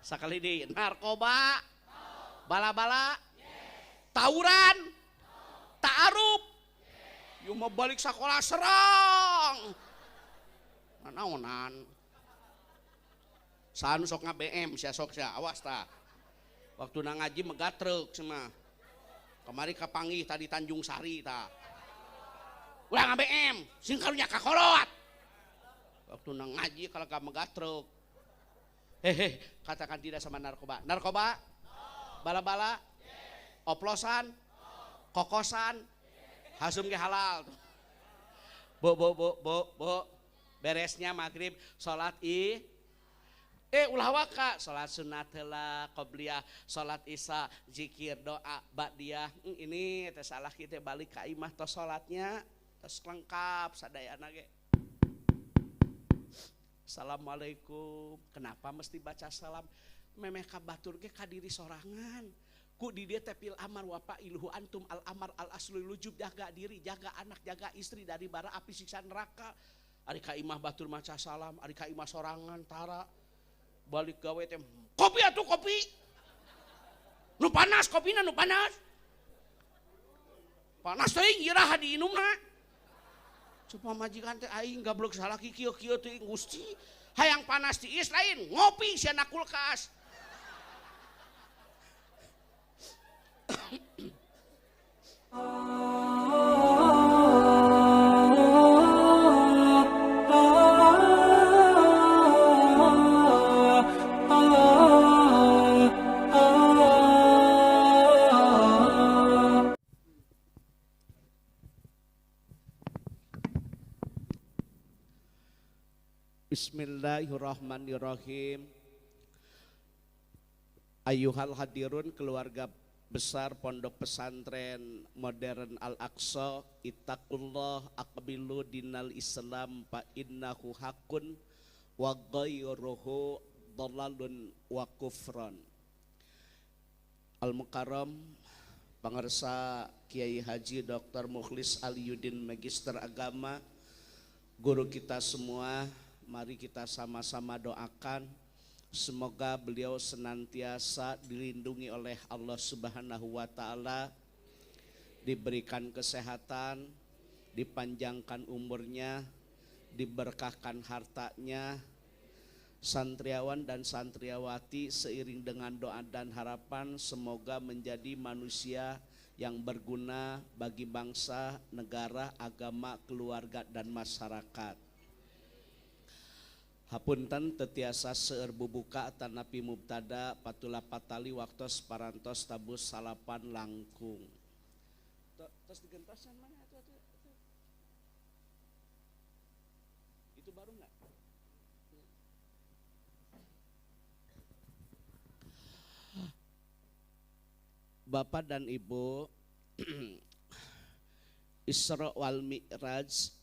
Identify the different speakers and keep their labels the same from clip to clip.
Speaker 1: Sakali di narkoba, bala-bala, tawuran, ta'aruf. Yuk mau balik sekolah serang. Naonan. Sanu sok nga-BM sia sok sia awas ta. Waktu na ngaji megat truk semua. Kemari kapanggih tadi Tanjung Sari ta. Ulah nga-BM, sing karunya kakolot. Waktu na ngaji kalau gak megat truk. Hehe, katakan tidak sama narkoba. Narkoba? Bala-bala? Oplosan? Kokosan? Hasum ke halal. Bu bu bu bu bu. Beresnya maghrib salat i ulah waka salat sunat heula qobliyah, salat isya, zikir, doa, ba'diyah. Ini teh salah kita balik ka imah tos salatnya tos lengkap sadayana ge. Assalamualaikum. Kenapa mesti baca salam? Memeh ka batur ge ka diri sorangan. Ku di dia teh fil amar wa fa'iluhu antum al amar al aslul wujub, jaga diri, jaga anak, jaga istri dari bara api siksa neraka. Ari ka imah batur maca salam, ari ka imah sorangan tara. Balik gawe teh kopi atuh kopi. Nu panas kopina nu panas. Panas teuing iraha diinumna. Coba majikan teh aing gablek salaki kieu-kieu teuing Gusti. Hayang panas tiis lain ngopi sia na kulkas. Bismillahirrahmanirrahim. Ayuhal hadirun, keluarga besar Pondok Pesantren Modern Al-Aqsa, ittaqullah aqbilu dinal Islam fa innahu hakun wa ghairuhu dhalalun wa kufran. Al-Mukarram pangersa Kiai Haji Dr. Mukhlis Aliyudin Magister Agama, guru kita semua, mari kita sama-sama doakan semoga beliau senantiasa dilindungi oleh Allah Subhanahu wa Ta'ala, diberikan kesehatan, dipanjangkan umurnya, diberkahkan hartanya. Santriawan dan santriawati seiring dengan doa dan harapan semoga menjadi manusia yang berguna bagi bangsa, negara, agama, keluarga, dan masyarakat. Hapunten tetiasa seueur bubuka tanapi mubtada patula patali waktos parantos tabus salapan langkung. Tos digentosan mana atuh atuh? Itu baru enggak? Bapak dan Ibu, Isra wal Mi'raj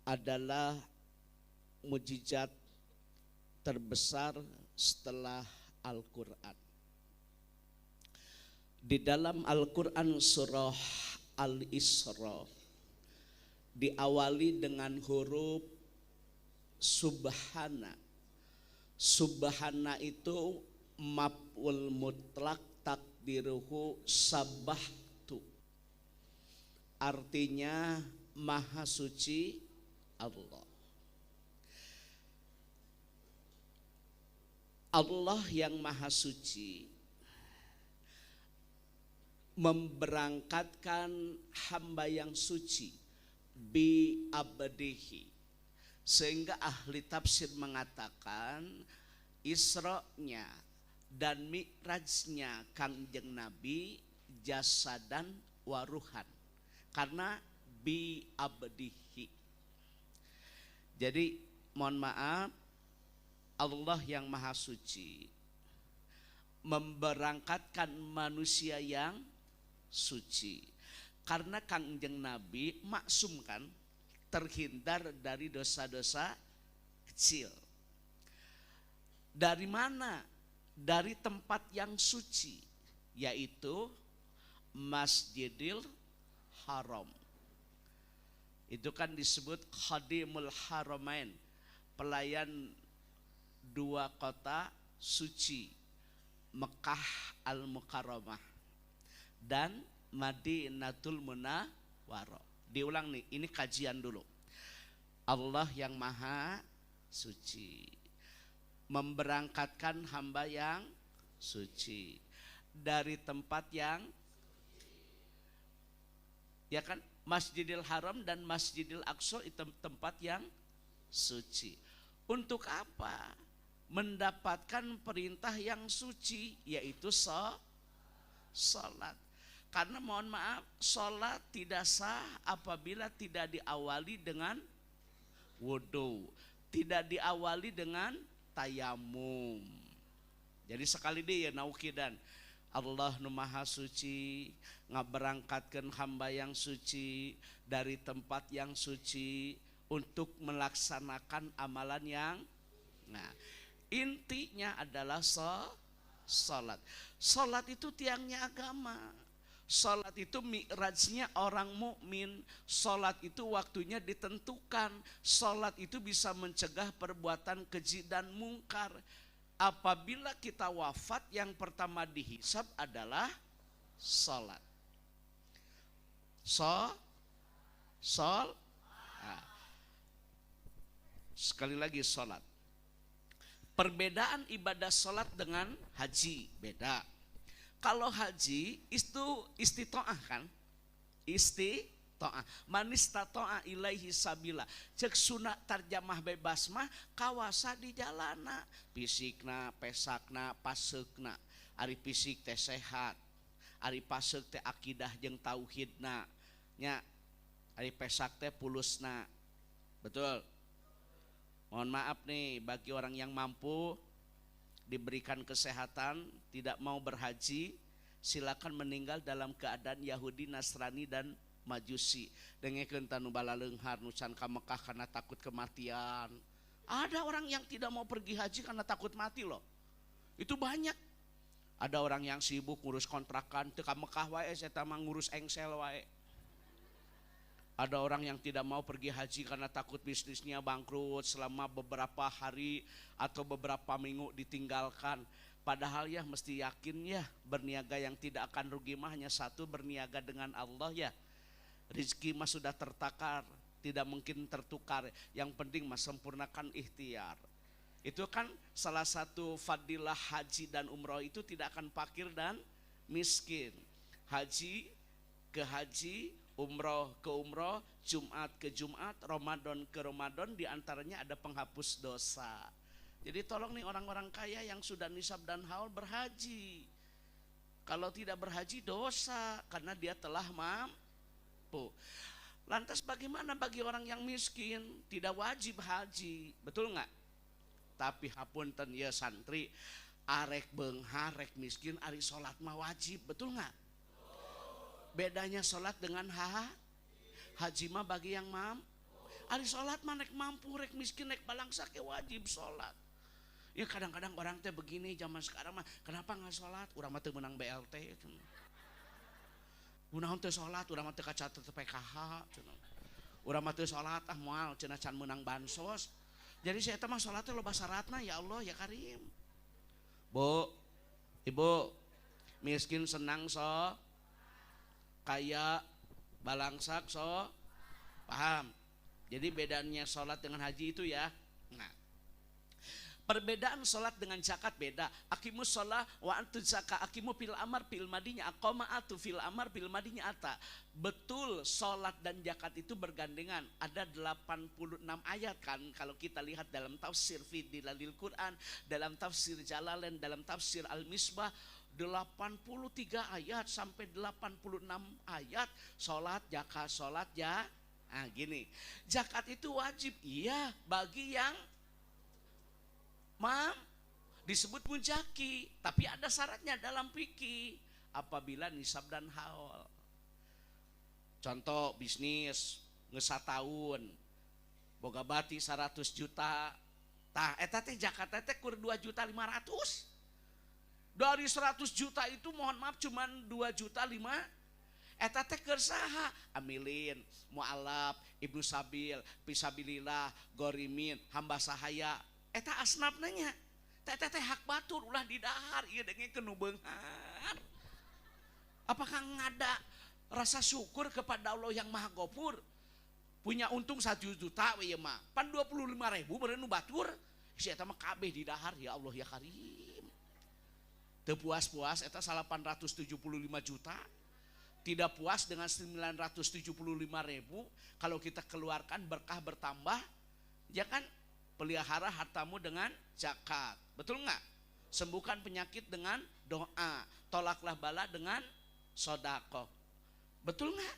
Speaker 1: adalah mujizat terbesar setelah Al-Quran. Di dalam Al-Quran surah Al-Isra diawali dengan huruf Subhana. Subhana itu maf'ul mutlak takdiruhu sabahtu. Artinya maha suci Allah. Allah yang maha suci memberangkatkan hamba yang suci bi abdihi, sehingga ahli tafsir mengatakan Isra-nya dan Mi'rajnya Kangjeng Nabi jasadan waruhan, karena bi abdihi. Jadi mohon maaf, Allah yang maha suci memberangkatkan manusia yang suci. Karena Kangjeng Nabi maksum kan, terhindar dari dosa-dosa kecil. Dari mana? Dari tempat yang suci, yaitu Masjidil Haram. Itu kan disebut Khadimul Haramain, pelayan Dua kota suci, Mekah Al-Mukarramah dan Madinatul Munawwarah. Diulang nih, ini kajian dulu. Allah yang maha suci memberangkatkan hamba yang suci dari tempat yang, ya kan, Masjidil Haram dan Masjidil Aqsa itu tempat yang suci. Untuk apa? Mendapatkan perintah yang suci, yaitu sholat. Karena mohon maaf, sholat tidak sah apabila tidak diawali dengan wudhu, tidak diawali dengan tayamum. Jadi sekali dia ya naukidan, Allah nu maha suci ngaberangkatkan hamba yang suci dari tempat yang suci untuk melaksanakan amalan yang, nah, intinya adalah sholat. Sholat itu tiangnya agama. Sholat itu mi'rajnya orang mukmin. Sholat itu waktunya ditentukan. Sholat itu bisa mencegah perbuatan keji dan mungkar. Apabila kita wafat, yang pertama dihisab adalah sholat. Nah. Sekali lagi sholat. Perbedaan ibadah sholat dengan haji beda. Kalau haji itu istitoah kan? Istitoah. Manistatoa ilaihi sabila. Cek sunah tarjamah bebas mah kawasa di jalana. Fisikna, pesakna, pasekna. Ari fisik teh sehat. Ari pasek teh akidah jeung tauhidna. Nya ari pesak teh pulusna. Betul. Mohon maaf nih bagi orang yang mampu diberikan kesehatan tidak mau berhaji, silakan meninggal dalam keadaan Yahudi, Nasrani dan Majusi. Dengekeun tanu balaleunghar nu can ka Mekah karena takut kematian. Ada orang yang tidak mau pergi haji karena takut mati loh. Itu banyak. Ada orang yang sibuk ngurus kontrakan teu ka Mekah wae, eta mah ngurus engsel wae. Ada orang yang tidak mau pergi haji karena takut bisnisnya bangkrut selama beberapa hari atau beberapa minggu ditinggalkan. Padahal ya mesti yakin ya, berniaga yang tidak akan rugi mah hanya satu, berniaga dengan Allah ya. Rezeki mah sudah tertakar, tidak mungkin tertukar. Yang penting mah sempurnakan ikhtiar. Itu kan salah satu fadilah haji dan umroh itu tidak akan fakir dan miskin. Haji ke haji, umroh ke umroh, Jumat ke Jumat, Ramadan ke Ramadan, diantaranya ada penghapus dosa. Jadi tolong nih orang-orang kaya yang sudah nisab dan haul berhaji. Kalau tidak berhaji dosa, karena dia telah mampu. Lantas bagaimana bagi orang yang miskin, tidak wajib haji, betul nggak? Tapi hapunten ya santri, arek beunghar, rek miskin, ari sholat mah wajib, betul nggak? Bedanya sholat dengan haji mah bagi yang mampu. Ari sholat mah rek mampu, rek miskin, rek balangsak ya wajib sholat. Ya kadang-kadang orang teh begini zaman sekarang mah, kenapa nggak sholat? Urang mah teu meunang BLT. Kunaon teu sholat? Urang mah teu kacatet PKH. Urang mah teu sholat ah moal cenah can meunang bansos. Jadi saya mah sholat teh loba syaratna, ya Allah ya Karim. Bu, Ibu, miskin senang so, kaya balangsak so, paham? Jadi bedanya sholat dengan haji itu ya. Nah, perbedaan sholat dengan zakat beda. Aqimus sholat wa antu zakat. Aqimu fil amar fil madinya aqama atu fil amar fil madinya ata. Betul, sholat dan zakat itu bergandengan. Ada 86 ayat kan kalau kita lihat dalam tafsir Fidilalil Quran, dalam tafsir Jalalain, dalam tafsir Al-Misbah, 83 ayat sampai 86 ayat sholat, zakat, sholat ya. Nah gini, zakat itu wajib, iya bagi yang mam disebut mujaki, tapi ada syaratnya dalam fikih apabila nisab dan haul. Contoh bisnis geus satahun boga bati 100 juta, tah eta teh zakat teh kur 2.500.000. Dari 100 juta itu mohon maaf cuman 2.500.000. Eta teh keur saha? Amilin, mualaf, ibnu sabil, fisabilillah, gorimin, hamba sahaya. Eta asnapna nya. Teh teh hak batur ulah didahar ieu dengekeun nu beunghar. Apakah ngada rasa syukur kepada Allah yang Maha Ghafur? Punya untung 1 juta we ieu mah. Pan 25.000 beureun nu batur. Si eta mah kabeh didahar ya Allah ya Karim. Teu puas-puas eta 875 juta. Tidak puas dengan 975.000, kalau kita keluarkan berkah bertambah, ya kan? Pelihara hartamu dengan zakat, betul nggak? Sembuhkan penyakit dengan doa, tolaklah bala dengan sodakoh, betul nggak?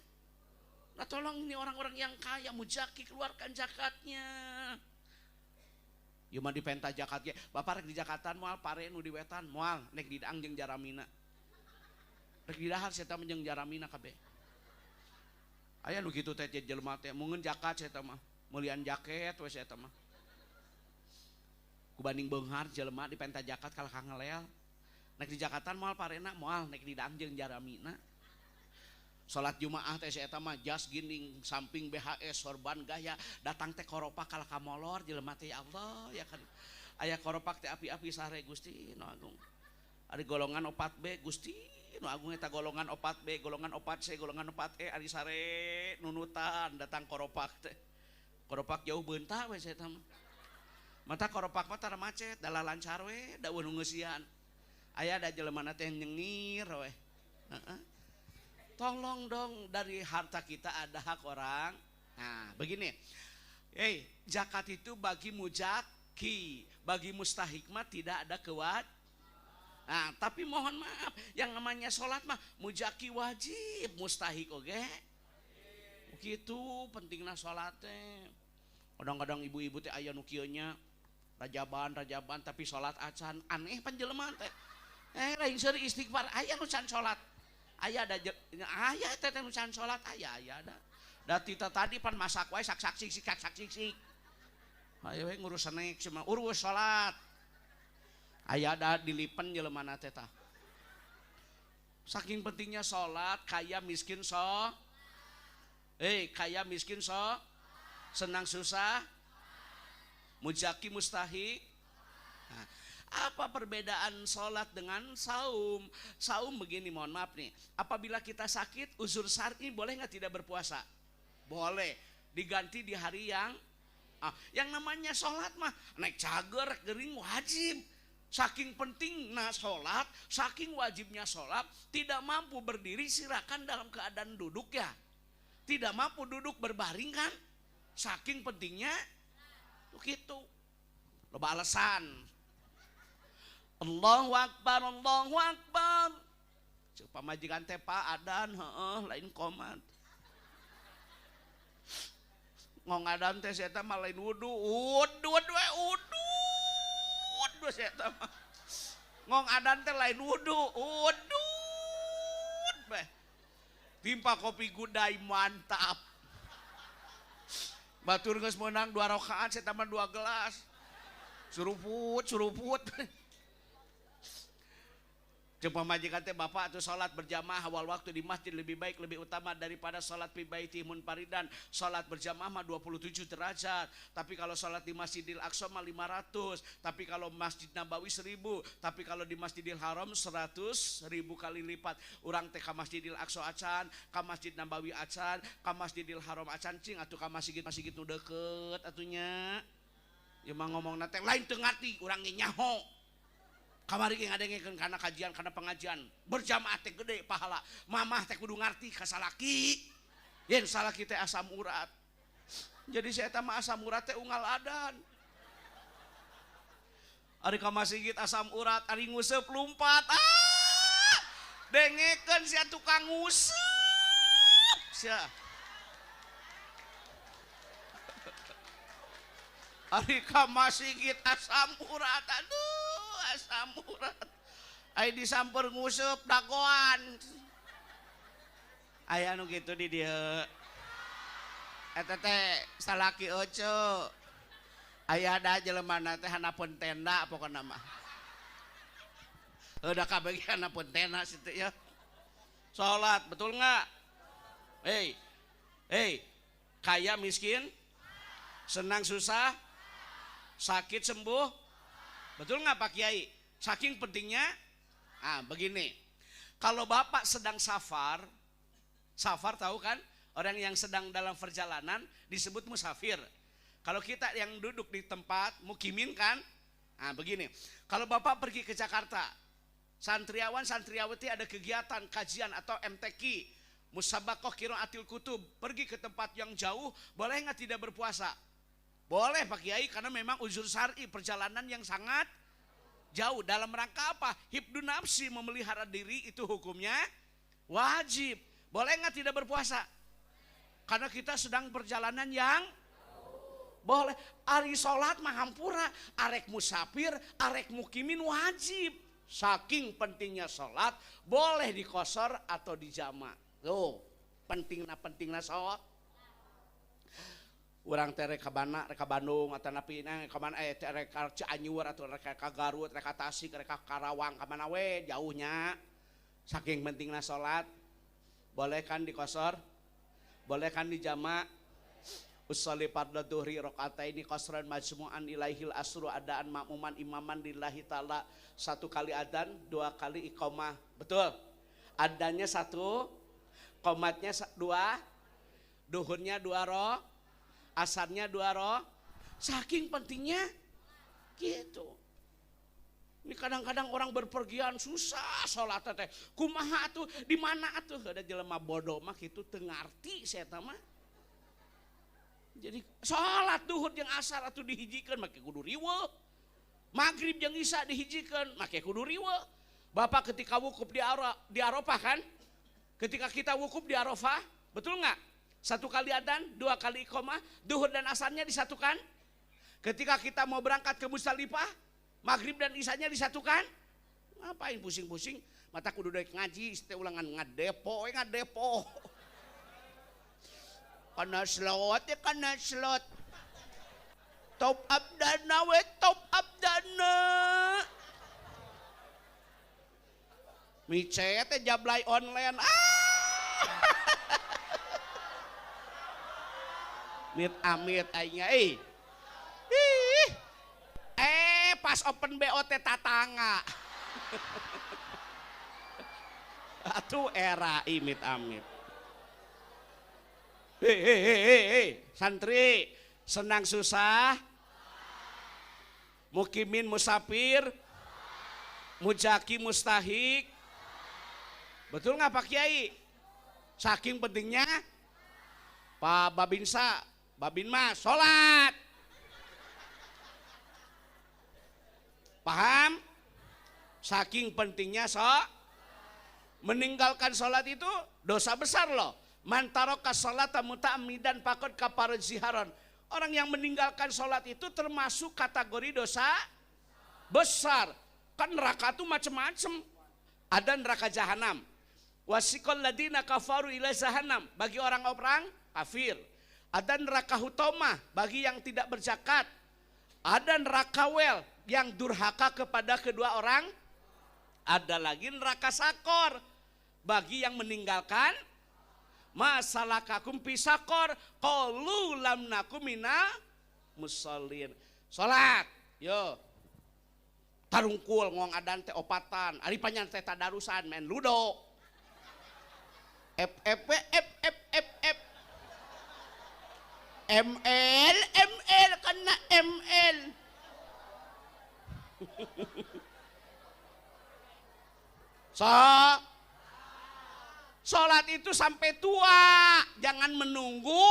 Speaker 1: Nah tolong ini orang-orang yang kaya mujaki keluarkan zakatnya. Ieu mah dipenta zakatnya, bapak rek di Jakarta moal pare nu di wetan moal nek di daang jeung jaramina. Rek di dahar saya mah jeung jaramina kabeh. Aya nu kitu teh jelema teh mungeun zakat saya mah, meulian jaket we saya mah. Kubanding beunghar jelema dipenta zakat kalah ka ngelel. Nek di Jakarta moal parena moal nek di daang jeung jaramina. Salat Jumaah teh saya mah jas ginding samping BHS sorban gaya datang teh koropak kalah ka molor jelema teh ya Allah ya kan. Aya koropak teh api-api sare Gusti nu agung. Ari golongan 4B Gusti nu agung eta golongan 4B, golongan 4C, golongan 4E ari sare nunutan datang koropak teh. Koropak jauh beunta we saya mah. Mata koropak mah tara macet, dalah lancar we, da eueuh nu ngeusian. Aya da jelemana teh nyengir we. Heeh. Tolong dong dari harta kita ada hak orang. Nah, begini. Hey, zakat itu bagi mujaki, bagi mustahik mah tidak ada kewajiban. Nah, tapi mohon maaf, yang namanya sholat mah mujaki wajib, mustahik oge. Begitu pentingna sholat teh. Kadang-kadang ibu-ibu teh aya nu kieu nya, rajaban tapi sholat acan, aneh pan jelema teh. Lain seuri istighfar aya nu can sholat. Aya da aya teh nu can sholat aya aya da. Da tita tadi pan masak wae sak sak sik sak sak sik sik. Ayo we ngurus snack cuma urus sholat. Aya da dilipen jelemana teh tah. Saking pentingnya sholat, kaya miskin so. Kaya miskin so. Senang susah. Mujaki mustahik. Nah, apa perbedaan sholat dengan saum? Saum begini, mohon maaf nih. Apabila kita sakit, uzur syar'i boleh nggak tidak berpuasa? Boleh. Diganti di hari yang yang namanya sholat mah naik cager, gering wajib. Saking pentingnya sholat, saking wajibnya sholat, tidak mampu berdiri silakan dalam keadaan duduk ya. Tidak mampu duduk berbaring kan? Saking pentingnya begitu. Loba alasan. Allahu Akbar, Allahu Akbar. Cek pamajikan teh Pak adan heeh lain komat. Ngong adan teh saya mah lain wudu, udud we udud we saya mah. Ngong adan teh lain wudu, udud we. Timpa kopi gudai mantap. Batur geus meunang 2 rakaat saya mah 2 gelas. Suruput, suruput. Cek pamajikan teh bapak tuh sholat berjamaah awal waktu di masjid lebih baik lebih utama daripada sholat fi baiti munfaridan. Sholat berjamaah mah 27 derajat. Tapi kalau sholat di Masjidil Aqsa mah 500. Tapi kalau Masjid Nabawi 1000. Tapi kalau di Masjidil Haram 100.000 kali lipat. Urang teh ka Masjidil Aqsa acan, ka Masjid Nabawi acan, ka Masjidil Haram acan cing atuh ka masjid-masjid nu deukeut atunya. Ya mah ngomongna teh lain teu ngarti urang ge nyaho. Kamari ge ngadengekeun kana kajian kana pengajian berjamaah teh gede pahala. Mamah teh kudu ngarti ka salaki. Yen salaki teh asam urat. Jadi saya mah asam urat teh unggal adan. Ari ka masjid asam urat, ari nguseup lumpat. Ah! Dengekeun sia tukang nguseup sia. Ari ka masjid asam urat, aduh asam urat. Ai disamper nguseup dagoan. Aya nu kitu di dieu. Eta teh salaki euceu. Aya da jelemana teh hanapun tenda pokona mah. Heuh da kabeh hanapun tenda situ ya. Salat betul enggak? Hei. Hei, kaya miskin, senang susah, Sakit sembuh. Betul nggak Pak Kiai? Saking pentingnya. Ah, begini. Kalau Bapak sedang safar, safar tahu kan? Orang yang sedang dalam perjalanan disebut musafir. Kalau kita yang duduk di tempat mukimin kan? Nah, begini. Kalau Bapak pergi ke Jakarta, santriawan santriawati ada kegiatan kajian atau MTQ, musabakoh qiraatil kutub, pergi ke tempat yang jauh, boleh nggak tidak berpuasa? Boleh Pak Kiai, karena memang uzur syar'i, perjalanan yang sangat jauh. Dalam rangka apa? Hibdu nafsi, memelihara diri, itu hukumnya wajib. Boleh nggak tidak berpuasa? Karena kita sedang perjalanan yang boleh. Ari sholat mah hampura, arek musafir, arek mukimin wajib. Saking pentingnya sholat, boleh dikosor atau dijama. Tuh, pentingna sholat. Urang teh rek ka Bana, rek ka Bandung atau napi ka mana rek ka Cianjur atau rek ka Garut, rek ka Tasik, rek ka Karawang, ka mana we jauhnya. Saking pentingna sholat, boleh kan dikosor? Boleh kan dijama? Usolli fardhu dhuhri rakaataini qasran majmu'an ilaihil asru adaan makmuman imaman lillahi ta'ala. Satu kali adzan, dua kali iqamah. Betul? Adanya satu, qomatnya dua, duhurnya dua roh, asarnya dua roh. Saking pentingnya gitu. Ini kadang-kadang orang berpergian susah sholat teh. Kumaha atuh, di mana atuh? Ada jelema bodoh mah kitu teu ngarti saya mah. Jadi sholat duhur jeung asar atuh dihijikeun make kudu riweuh. Maghrib jeung isya dihijikeun make kudu riweuh. Bapak ketika wukuf di Arafah kan? Ketika kita wukuf di Arafah, betul nggak? Satu kali adzan, dua kali iqamah, duhur dan asarnya disatukan. Ketika kita mau berangkat ke Musdalifah, maghrib dan isyanya disatukan. Ngapain pusing-pusing? Mata kudu daek ngaji, teh ulangan ngadepo, ngadepo. Kana slot ya kana slot. Top up dana we, top up dana. Mice teh jablay online. Ah. Mit amit aing euy. Ih. Pas open BOT tatangga. Atuh era imit amit. Hei, hei, hei, hei, santri, senang susah, mukimin musafir, mujaki mustahik. Betul nggak Pak Kiai? Saking pentingnya, Pak Babinsa, Babinma, sholat. Paham? Saking pentingnya meninggalkan sholat itu dosa besar loh. Man taraka sholata muta'ammidan faqad kafara ziharan. Orang yang meninggalkan sholat itu termasuk kategori dosa besar. Kan neraka itu macam-macam. Ada neraka jahanam. Wasiqal ladina kafaru ila jahannam, bagi orang-orang kafir. Ada neraka hutomah bagi yang tidak berzakat. Ada neraka wel yang durhaka kepada kedua orang. Ada lagi neraka sakor bagi yang meninggalkan masalakakum pisakor qalu lam nakum minal musallin. Salat yo tarungkul ngong adan teh opatan ari panjang teh tadarusan main ludo F F F F F F M L M L kena M L. Sholat itu sampai tua, jangan menunggu.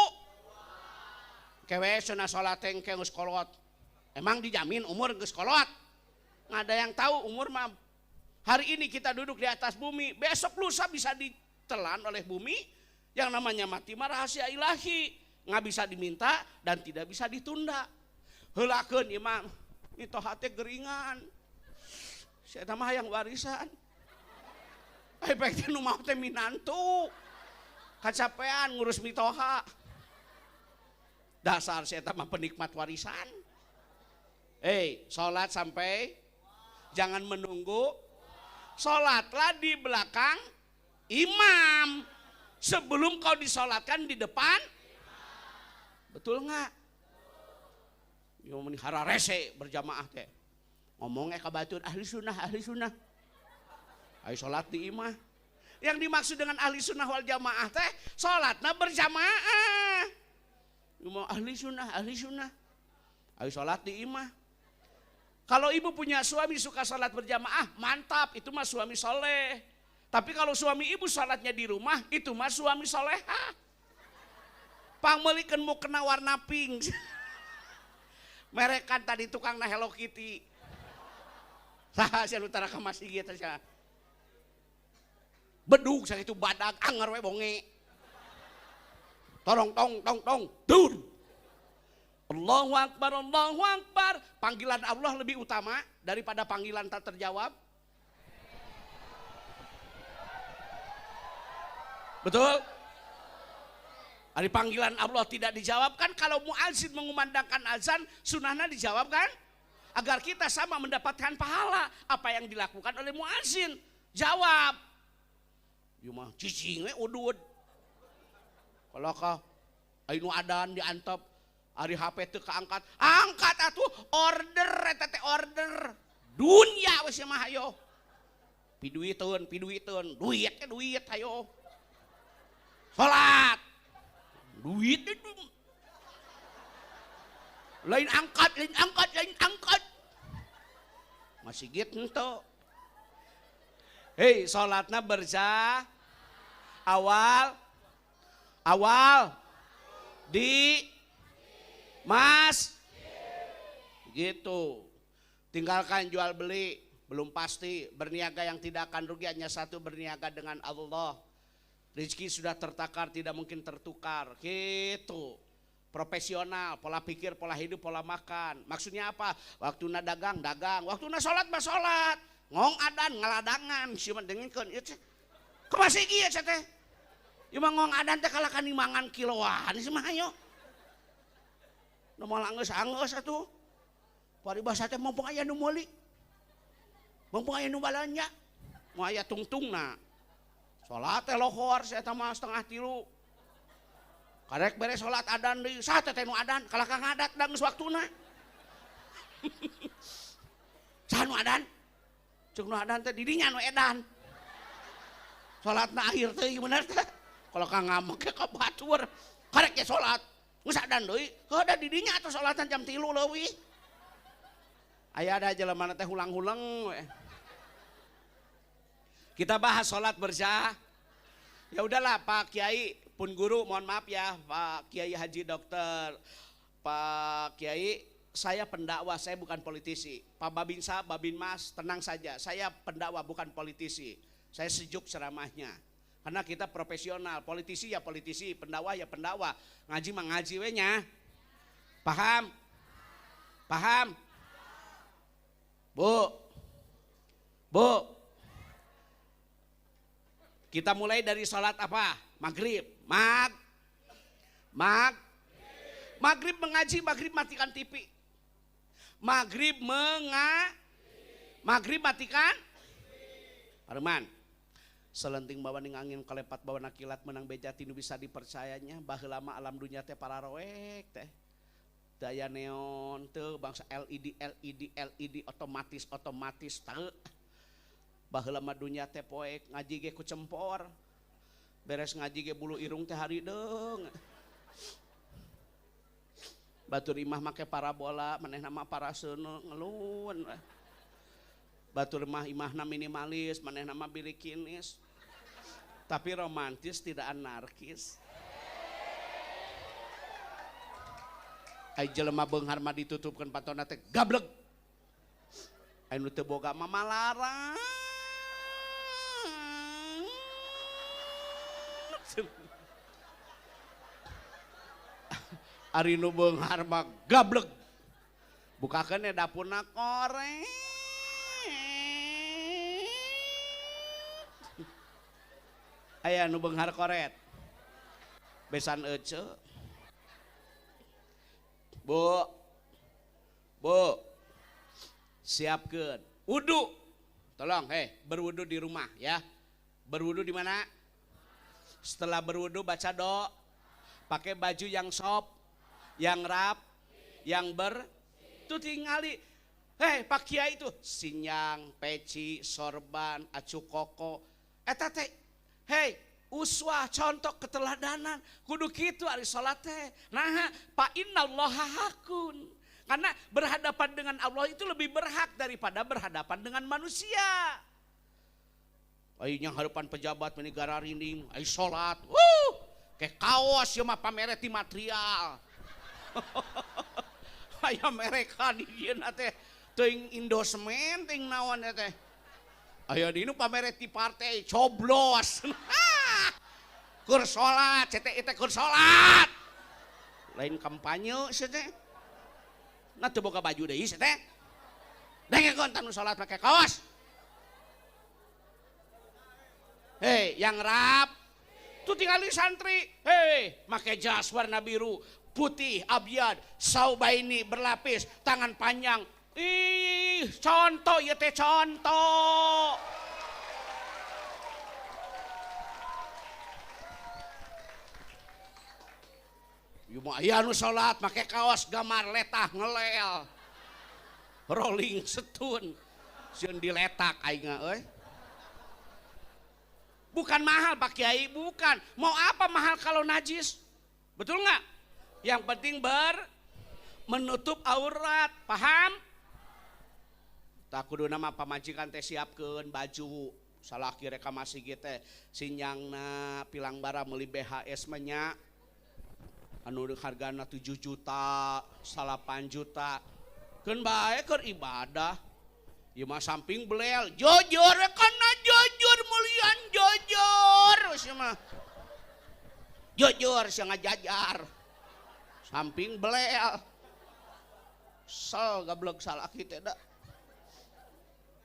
Speaker 1: Kewe cenah sholat engke geus kolot. Emang dijamin umur geus kolot? Nggak ada yang tahu umur mah. Hari ini kita duduk di atas bumi, besok lusa bisa ditelan oleh bumi. Yang namanya mati mah rahasia ilahi, nggak bisa diminta dan tidak bisa ditunda. Heulakeun ieu mah mitoha teh geringan. Saya mah hayang warisan. Efek teh nu maot teh minantu. Kacapean ngurus mitoha. Dasar saya mah penikmat warisan. Sholat sampai jangan menunggu. Sholatlah di belakang imam. Sebelum kau disolatkan di depan. Betul nggak? Ieu mah hararese berjamaah teh. Ngomongnya ka batur ahli sunnah, ahli sunnah. Ayo salat di imah. Yang dimaksud dengan ahli sunnah wal jamaah teh salatna berjamaah. Mau ahli sunnah, ahli sunnah. Ayo salat di imah. Kalau ibu punya suami suka salat berjamaah, mantap, itu mah suami soleh. Tapi kalau suami ibu salatnya di rumah, itu mah suami soleha. Pangmeulikeun mukena warna pink. Merekan tadi tukang na Hello Kitty. Saha sia nu tara ka masjid teh sia. Bedug sakitu badag anger we bonge. Torong tong tong tong dur. Allahu Akbar, Allahu Akbar. Panggilan Allah lebih utama daripada panggilan tak terjawab. Betul? Hari panggilan Allah tidak dijawab kan, kalau muazin mengumandangkan azan, sunahnya dijawab kan? Agar kita sama mendapatkan pahala apa yang dilakukan oleh muazin. Jawab. Ieu mah cicing we udud. Kalau kah anu adan diantep, ari HP teu kaangkat, angkat atuh order eta teh order. Dunya we sia mah hayo. Piduiteun, piduiteun, duit teh duit hayo. Salat. Duit itu. Lain angkat, lain angkat, lain angkat. Masih gitu henteu. Hei, salatna berja awal awal di mas gitu. Tinggalkan jual beli, belum pasti. Berniaga yang tidak akan rugi hanya satu, berniaga dengan Allah. Rezeki sudah tertakar, tidak mungkin tertukar. Gitu. Profesional, pola pikir, pola hidup, pola makan. Maksudnya apa? Waktuna dagang, dagang. Waktuna sholat, mah sholat. Ngong adan, ngaladangan. Sieu mah dengikeun ieu teh. Kumaha sih ieu teh? Ieu mah ngong adan teh kalah nimangan kiloan sih mah hayo. Nu moal anggeus-anggeus atuh. Paribasa teh mumpung aya nu meuli. Mumpung aya nu balanja. Moal aya tungtungna. Salat teh lohor saya mah 2:30. Karek beres salat adan deui, saha teh nu adan? Kalah ka ngadat da geus waktuna. Saha nu adan? Ceuk nu adan teh didinya nu edan. Salatna akhir teh bener teh. Kalau ka ngamek ka batur, karek ge salat. Geus adan deui, heuh da didinya atuh salatan jam 3 leuwih. Aya ada jelema teh hulang-huleng we. Kita bahas sholat berjamaah. Ya udahlah Pak Kiai, pun guru, mohon maaf ya Pak Kiai Haji Dokter, Pak Kiai, saya pendakwah, saya bukan politisi. Pak Babinsa, Babin Mas, tenang saja, saya pendakwah bukan politisi. Saya sejuk ceramahnya. Karena kita profesional, politisi ya politisi, pendakwah ya pendakwah, ngaji mah ngaji we nya. Paham? Paham? Bu. Bu. Kita mulai dari sholat apa? Maghrib. Maghrib mengaji, maghrib matikan TV. Maghrib maghrib matikan. Pareman. Selenting bawa ning angin kalepat bawa nakilat menang beja tinu bisa dipercayanya. Baheula mah alam dunia teh pararoek teh. Daya neon teu bangsa LED LED LED otomatis otomatis teu. Baheula mah dunya teh poek ngaji ge ku cempor. Beres ngaji ge bulu irung teh harideung. Batur imah make parabola, manehna mah paraseuneu ngeluun. Batur mah imahna minimalis, manehna mah birikinis. Tapi romantis tidak anarkis. Ai jelema beunghar mah ditutupkeun pantona teh gableg. Ai nu teu boga mah malarang. Ari nu beunghar mah gableg. Bukakeun ya dapurna koreng. Aya nu beunghar koret. Besan ece. Bu. Bu. Siapkeun wudu. Tolong, hei, berwudu di rumah ya. Berwudu di mana? Setelah berwudu baca doa, pakai baju yang sop, yang rap, yang ber. Tuh tingali. Hei, Pak Kiai itu sinyang, peci, sorban, acu koko. Eta teh, hei, uswah contoh keteladanan. Kudu kitu ari salat teh. Nah, fa innallaha hakun. Karena berhadapan dengan Allah itu lebih berhak daripada berhadapan dengan manusia. Ayo harapan pejabat menigara rinding, ayo sholat, kayak kaos ya mah pamere ti material. Aya mereka di dieu teh teuing Indosemen teuing naon teh. Aya di nu pamere ti partai coblos. Keur salat, CTI teh keur salat. Lain kampanye sia teh. Nah teu boga baju deui sia teh. Dengekeun tanu salat make kaos. Hei, yang rap tuh tinggali santri. Hei, make jas warna biru, putih, abyad, saubaini berlapis, tangan panjang. Ih, contoh ya teh contoh. Aya nu salat make kaos gamar letah ngelel. Rolling Stone. Sieun diletak aing euy. Bukan mahal Pak Kiai, bukan. Mau apa mahal kalau najis? Betul nggak? Yang penting menutup aurat, paham? Tak kudu nama pamajikan teh siapkeun baju. Salaki reka masih teh sinyangna pilang bara meuli BHS mah nya. Anu hargana 7 juta, 8 juta. Keun bae keur ibadah. Ieu mah samping belel, jujur kana jujur mulian jujur sia mah. Jujur sia ngajajar. Samping belel. Sel gablek salaki teh da.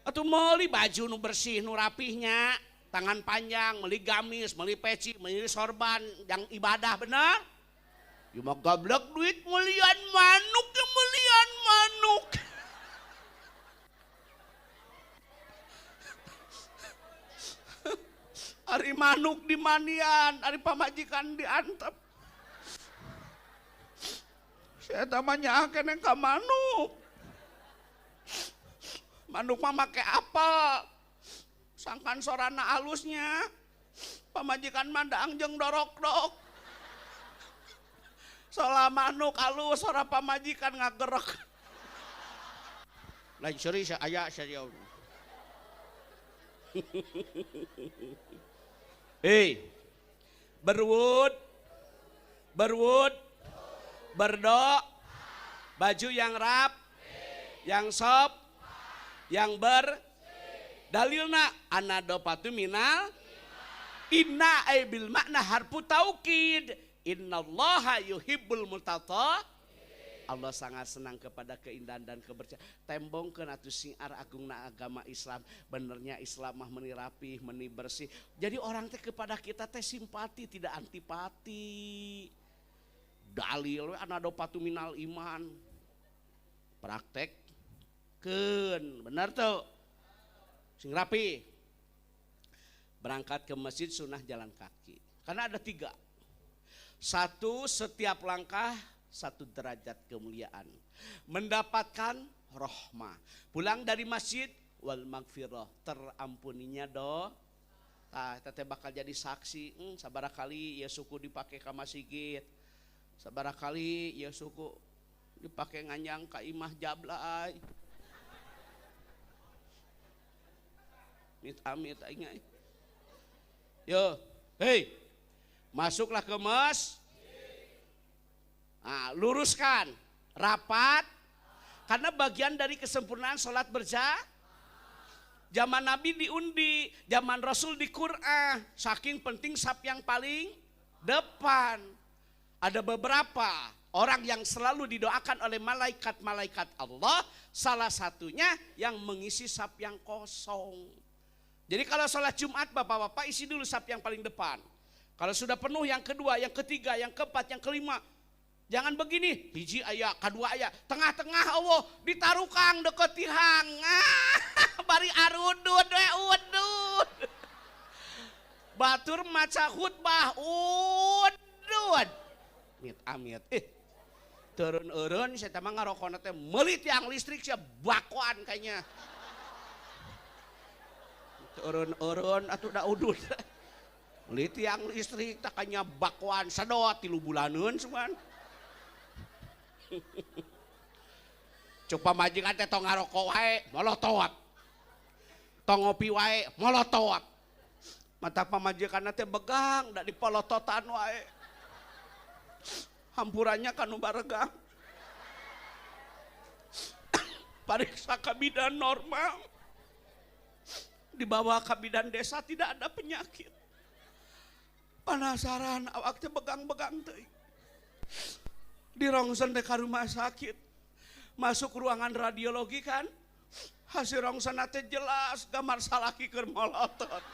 Speaker 1: Atuh meuli baju nu bersih nu rapihnya, tangan panjang, meuli gamis, meuli peci, meuli sorban yang ibadah bener. Ieu mah gablek duit mulian manuk, mulian manuk. Ari manuk di manian, ari pamajikan diantep. Saya tamanya keneng ka manuk. Manuk mah make apel. Sangkan sorana alusnya. Pamajikan mah daang jeung dorok-dok. Sola manuk alus, sora pamajikan ngagerek. Lain seuri aya serius. Hei, berwud, berwud, berdoa, baju yang rap, yang sop, yang ber, dalilna anadopatu minal, inna ay bil makna harfu taukid, innallaha yuhibbul mutatah. Allah sangat senang kepada keindahan dan kebersihan. Tembongkeun atuh siar agungna agama Islam. Benernya Islam mah meni rapih, meni bersih. Jadi orang teh kepada kita teh simpati, tidak antipati. Dalil we anadopatu minal iman. Praktek keun, bener tuh. Sing rapi. Berangkat ke masjid sunah jalan kaki. Karena ada 3. Satu, setiap langkah 1 derajat kemuliaan, mendapatkan rohmah. Pulang dari masjid wal magfirah, terampuninya do. Tah eta teh bakal jadi saksi. Sabaraha kali ieu suku dipake ka masjid. Sabaraha kali ieu suku dipake nganjang ka imah jablay. Amit amit aing. Yo, hei. Masuklah ke masjid. Nah, luruskan, rapat, karena bagian dari kesempurnaan sholat berjamaah. Zaman Nabi diundi, zaman Rasul di Qur'an, saking penting saf yang paling depan. Ada beberapa orang yang selalu didoakan oleh malaikat-malaikat Allah, salah satunya yang mengisi saf yang kosong. Jadi kalau sholat Jumat bapak-bapak isi dulu saf yang paling depan. Kalau sudah penuh yang kedua, yang ketiga, yang keempat, yang kelima. Jangan begini, hiji aya, kadua aya, tengah-tengah Allah ditarukang deket tihang. Bari arudud we udud. Batur maca khutbah udud. Amit amit. Teureun-eureun saya mah ngarokona teh meuli tiang listrik sia bakoan kayaknya. Teureun-eureun atuh da udud. Meuli tiang listrik takanya bakoan sedot 3 bulaneun cuman. Cuk pamajikan teh tong ngarokok wae molotot. Tong ngopi wae molotot. Mata pamajikan teh begang da dipolototan wae. Hampurannya kanu baregang. Pariksa ka bidan normal. Dibawa ka bidan desa tidak ada penyakit. Penasaran awak teh begang-begang teh. Dirongsen teh ka rumah sakit. Masuk ruangan radiologi kan. Hasil rongsen teh jelas gambar salaki keur molotot.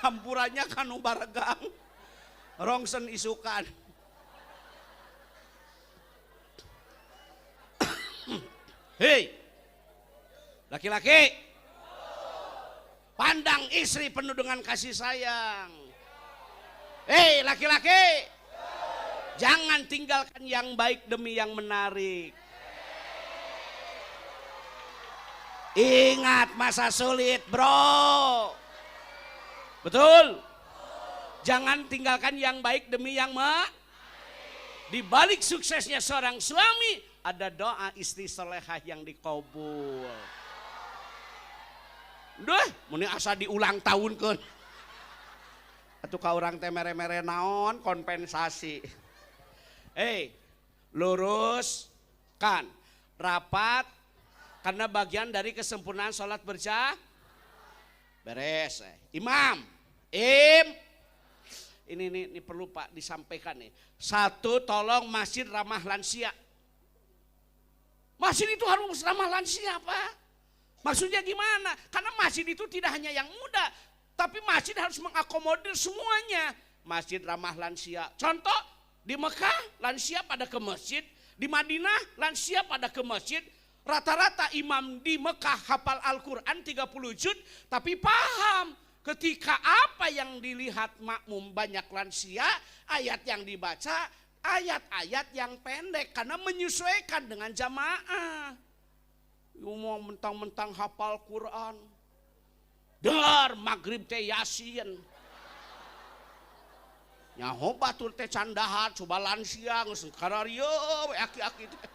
Speaker 1: Hampurannya kanu baregang. Rongsen isukan. Hei, laki-laki, pandang istri penuh dengan kasih sayang. Hei, laki-laki, jangan tinggalkan yang baik demi yang menarik. Ingat masa sulit, bro. Betul? Jangan tinggalkan yang baik demi yang Di balik suksesnya seorang suami ada doa istri solehah yang dikabul. Duh, muni asa diulang tahun keun. Atuh ka urang teh mere-mere naon kompensasi. Hei, luruskan, rapat, karena bagian dari kesempurnaan sholat berjamaah. Beres. Imam, ini perlu Pak disampaikan nih. Satu, tolong masjid ramah lansia. Masjid itu harus ramah lansia, Pak. Maksudnya gimana? Karena masjid itu tidak hanya yang muda, tapi masjid harus mengakomodir semuanya. Masjid ramah lansia. Contoh, di Mekah lansia pada ke masjid, di Madinah lansia pada ke masjid. Rata-rata imam di Mekah hafal Al-Quran 30 juz, tapi paham ketika apa yang dilihat makmum banyak lansia, ayat yang dibaca ayat-ayat yang pendek karena menyesuaikan dengan jamaah. Mau mentang-mentang hafal Quran, dar maghrib teh yasin, nyaho batur teh candahan, coba lansia geus kararieu we aki-aki teh.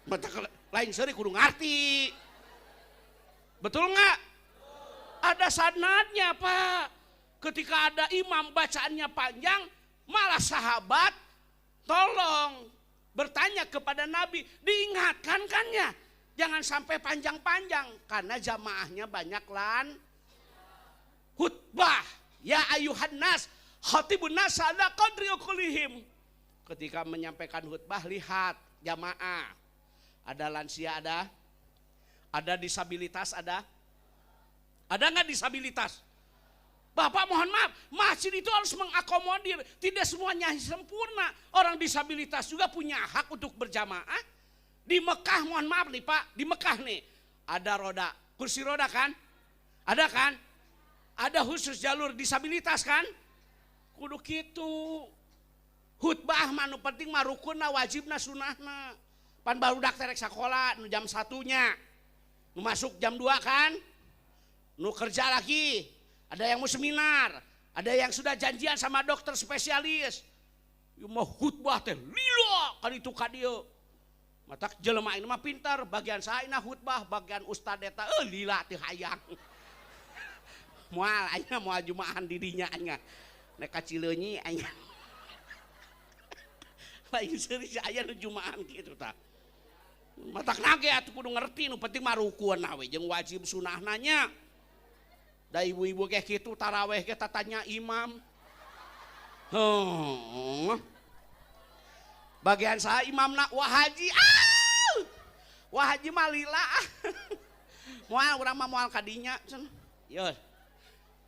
Speaker 1: Mata lain seuri kudu ngarti. Betul nggak? Ada sanadnya, Pak. Ketika ada imam bacaannya panjang, malah sahabat tolong bertanya kepada Nabi, diingatkan kan ya, jangan sampai panjang-panjang karena jamaahnya banyak lan. Khutbah, ya ayuhan nas, khatibun nas ala qadri uqulihim. Ketika menyampaikan khutbah, lihat jamaah. Ada lansia ada disabilitas ada. Ada nggak disabilitas? Bapak mohon maaf, masjid itu harus mengakomodir, tidak semuanya sempurna. Orang disabilitas juga punya hak untuk berjamaah. Di Mekah mohon maaf nih Pak, di Mekah nih ada roda, kursi roda kan? Ada kan? Ada khusus jalur disabilitas kan? Kudu kitu. Khutbah mah nu penting mah rukunna, wajibna, sunahna. Pan barudak terek sekolah nu jam 1-nya. Nu masuk jam 2 kan? Nu kerja lagi. Ada yang mau seminar, ada yang sudah janjian sama dokter spesialis. Ieu mah khutbah teh lila kan itu ka dieu. Matak jelema ini mah pintar, bagian saena khutbah, bagian ustad eta lila teu hayang. Moal aing moal jumaahan di dinya aing. Nek ka Cileunyi aing. Lain seuri aya nu jumaahan kitu tah. Matak nage atuh kudu ngerti nu penting mah rukunna we jeung wajib sunahna nya. Da ibu-ibu kayak gitu taraweh kita tanya imam. Bagian saya imamna wah haji, wah haji mah lila. Moal urang mah moal kadinya cenah. Yo.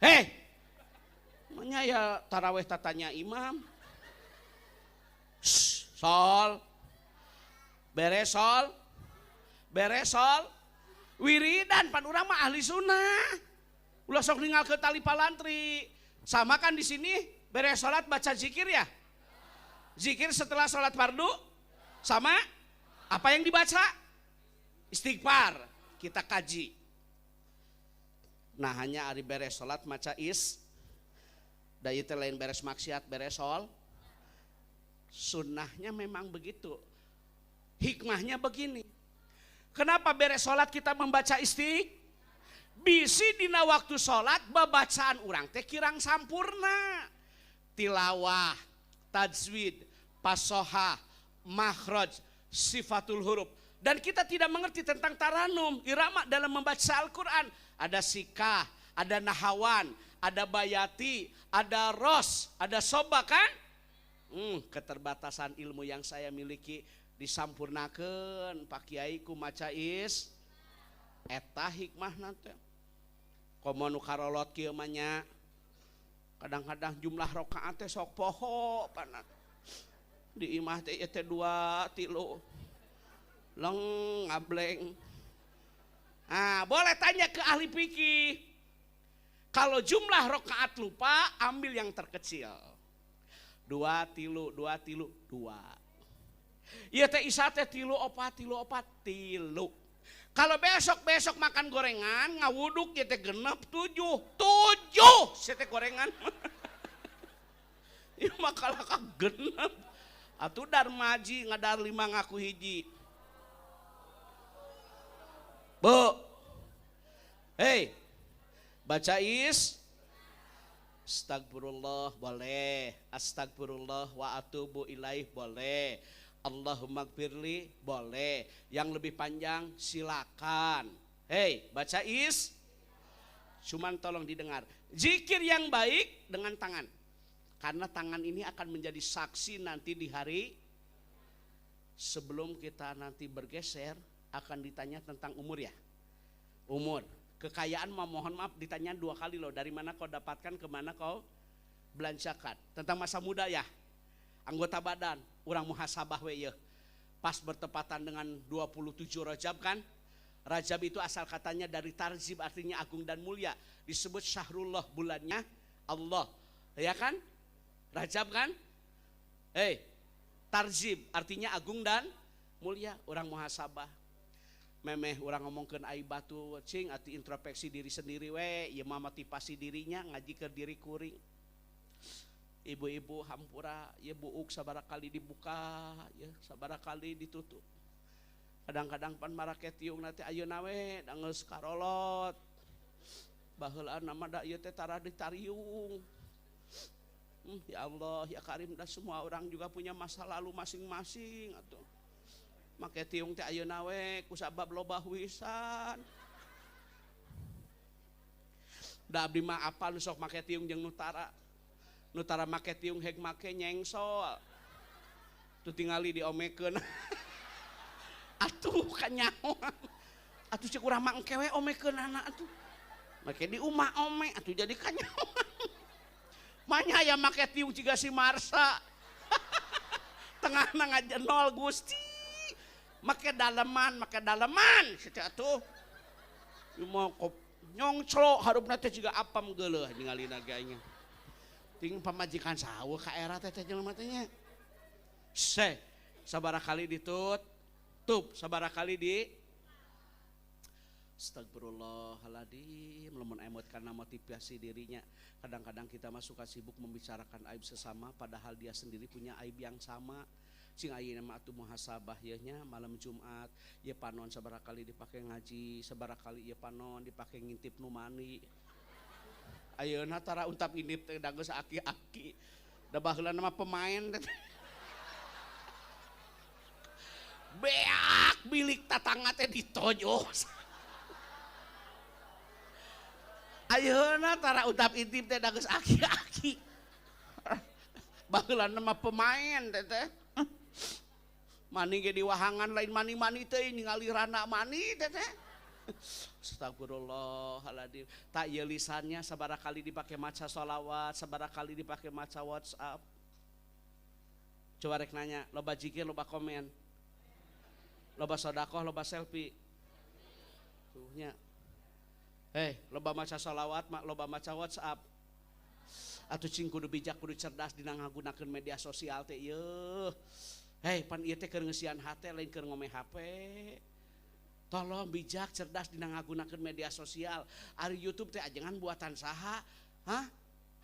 Speaker 1: Hei. Manya ya taraweh tatanya imam. Sol. Beres sol. Beres sol. Wiridan pan urang mah ahli sunnah. Ulah sok ninggal ke tali palantri. Sama kan di sini Beres sholat baca zikir ya? Zikir setelah sholat fardu sama apa yang dibaca? Istighfar. Kita kaji. Nah hanya ari beres sholat maca is, da ieu teh lain beres maksiat, beres sol. Sunnahnya memang begitu. Hikmahnya begini. Kenapa beres sholat kita membaca istighfar? Bisi dina waktu sholat babacaan urang teh kirang sampurna. Tilawah, tajwid, pasohah, makhraj, sifatul huruf. Dan kita tidak mengerti tentang taranum, irama dalam membaca Al-Quran. Ada sikah, ada nahawan, ada bayati, ada ros, ada soba kan? Keterbatasan ilmu yang saya miliki disampurnakeun Pak Kiai ku maca is eta hikmah nanti. Komo nu karolot kieu mah nya. Kadang-kadang jumlah rakaat teh sok poho panat. Di imah teh ieu teh 2 3 leng ngableng. Ah, boleh tanya ke ahli fikih. Kalau jumlah rakaat lupa, ambil yang terkecil. 2 3 2 3 2. Ieu teh isya teh 3 4 3 4 3. Kalau besok-besok makan gorengan, ngawuduk ieu teh genep 7. 7 sia teh gorengan. Ieu mah kalaka genep. Atuh darmaji ngadar 5 ngaku hiji. Bu. Hei. Baca is astagfirullah boleh, astagfirullah wa atubu ilaih boleh, Allahumma gfirli boleh. Yang lebih panjang silakan. Hei, baca is. Cuman tolong didengar. Zikir yang baik dengan tangan. Karena tangan ini akan menjadi saksi nanti di hari sebelum kita nanti bergeser akan ditanya tentang umur ya. Umur. Kekayaan mohon maaf ditanya 2 kali loh, dari mana kau dapatkan, kemana kau belanjakan. Tentang masa muda ya, anggota badan, urang muhasabah we yeuh. Pas bertepatan dengan 27 Rajab kan. Rajab itu asal katanya dari tarzib, artinya agung dan mulia. Disebut syahrullah, bulannya Allah. Ya kan? Rajab kan? Hei, tarzib artinya agung dan mulia, urang muhasabah. Memeh urang ngomongkeun aib batu cing ati introspeksi diri sendiri we, ieu mah motivasi dirinya ngaji ke diri kuring. Ibu-ibu hampura, ieu buuk sabaraha kali dibuka, ya sabaraha kali ditutup. Kadang-kadang pan marake tiung teh ayeuna we da geus karolot. Baheula mah da ieu teh tara ditariung. Ya Allah, ya Karim, dah semua orang juga punya masa lalu masing-masing atuh. Make tiung teh ayeuna we kusabab loba huisan. Da abdi mah apal nu sok make tiung jeung nu tara. Nu tara make tiung heg make nyengsol. Tuh tingali diomekeun. Atuh kanyahoan. Atuh cek urang mah engke we omekeunana atuh. Make di umah ome atuh jadi kanyahoan. Manya aya make tiung ciga si Marsa. Tengahna ngajenol Gusti. Make daleman saca atuh. Ieu mah kop nyongclo harupna teh jiga apam geuleuh ningalina ge aing. Ting pamajikan saha ka era teh teh jelema teh nya. Se, sabaraha kali ditutup, sabaraha kali di Astagfirullahaladzim, lamun emot karena motivasi dirinya. Kadang-kadang kita mah suka sibuk membicarakan aib sesama padahal dia sendiri punya aib yang sama. Cing ayeuna mah atuh muhasabah yeuh nya malam Jumat, ieu panon sabaraha kali dipake ngaji, sabaraha kali ieu panon dipake ngintip nu mani. Ayeuna tara untap intip teh da geus aki-aki. Da baheula mah pemain teh. Beak bilik tatangga teh ditojos. Ayeuna tara untap intip teh da geus aki-aki. Baheula mah pemain teh teh. Mani ge diwahangan lain mani-mani teh ningali rana mani teh teh. Astagfirullahaladzim. Tak ieu lisannya sabaraha kali dipake maca sholawat, sabaraha kali dipake maca WhatsApp. Coba rek nanya, loba zikir, loba komen. Loba sodakoh, loba selfie. Tuh nya. Hei, loba maca sholawat, loba maca WhatsApp. Atuh cing kudu bijak kudu cerdas dina ngagunakeun media sosial teh ieu. Hei, pan ieu teh keur ngeusian hate lain keur ngome HP. Tolong bijak cerdas dina ngagunakeun media sosial. Ari YouTube teh ajengan buatan saha? Hah?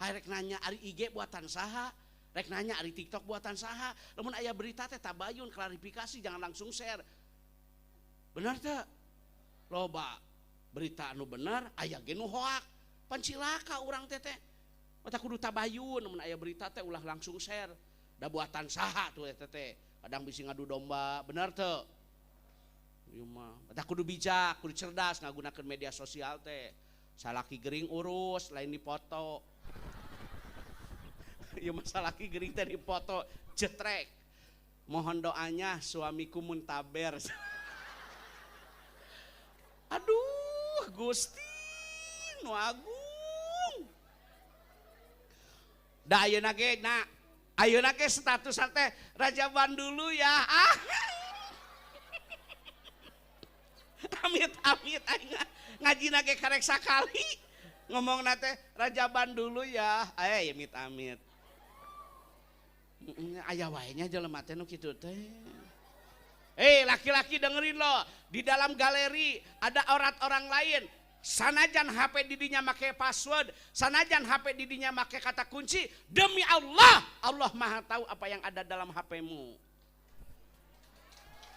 Speaker 1: Hai rek nanya ari IG buatan saha? Rek nanya ari TikTok buatan saha? Lamun aya berita teh tabayun klarifikasi jangan langsung share. Bener teh? Loba berita anu bener aya ge nu hoak. Pan cilaka urang teh teh. Mata kudu tabayun mun aya berita teh ulah langsung share. Da buatan saha tuh teh teh. Kadang bisi ngadu domba, bener teu? Ieu mah mata kudu bijak, kudu cerdas ngagunakeun media sosial teh. Salaki gering urus, lain dipoto. Ieu mah salaki gering teh dipoto, jetrek. Mohon doanya suamiku muntaber. Aduh, Gusti nu agung. Da ayeuna ge na ayeuna ge status teh rajaban dulu ya. Ah. Amit-amit aing ngajina ge karek sakali ngomongna teh rajaban dulu ya. Amit-amit. Aya wae nya jelema teh nu kitu teh. Laki-laki dengerin loh, di dalam galeri ada aurat orang lain. Sanajan HP didinya make password, sanajan HP didinya make kata kunci, demi Allah, Allah Maha tahu apa yang ada dalam HP-mu.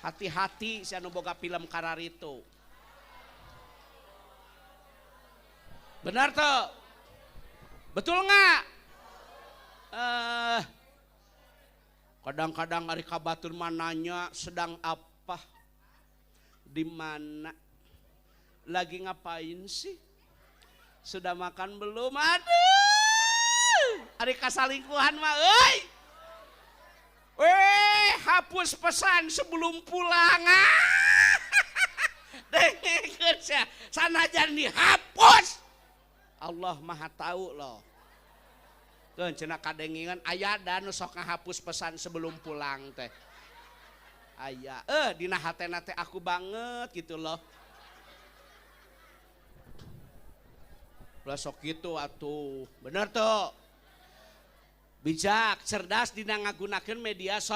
Speaker 1: Hati-hati si anu boga film kararitu. Benar tuh? Betul nggak? Kadang-kadang ari ka batur mah nanya sedang apa, di mana, lagi ngapain sih, sudah makan belum? Aduh, ari kasalingkuhan mah euy. Weh, hapus pesan sebelum pulang. Dengekeun sia, sanajan dihapus. Allah Maha tahu loh. Keun cenah kadengingan aya da nu sok ngahapus pesan sebelum pulang teh. Aya, dina hatena teh aku banget gitu loh. Lah sok gitu atuh. Bener tuh. Bijak, cerdas dina ngagunakeun media so.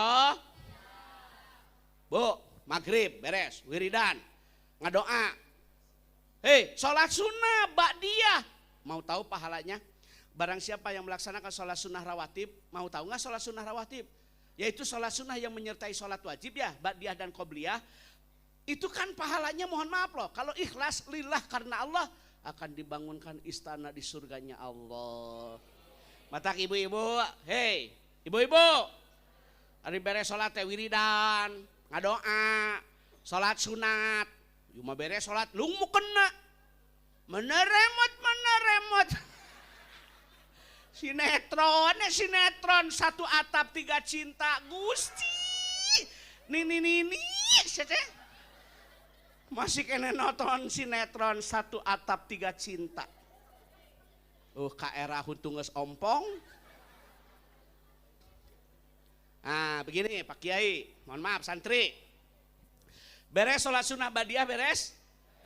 Speaker 1: Bu, maghrib beres, wiridan, ngadoa. Hei, sholat sunnah ba'diyah. Mau tahu pahalanya? Barang siapa yang melaksanakan sholat sunnah rawatib, mau tahu nggak sholat sunnah rawatib? Yaitu sholat sunnah yang menyertai sholat wajib ya, ba'diyah dan qobliyah. Itu kan pahalanya mohon maaf loh, kalau ikhlas lillah karena Allah akan dibangunkan istana di surganya Allah. Matak ibu-ibu, hei, ibu-ibu, ari beres sholat teh wiridan, ngadoa, sholat sunat, cuma beres sholat, lungmu kena, meneremot. Sinetron, sinetron, satu atap tiga cinta, Gusti, nini nini, masih kena nonton sinetron satu atap tiga cinta. Ka era huntung geus ompong. Nah, begini Pak Kiai, mohon maaf santri. Beres sholat sunnah badiah beres.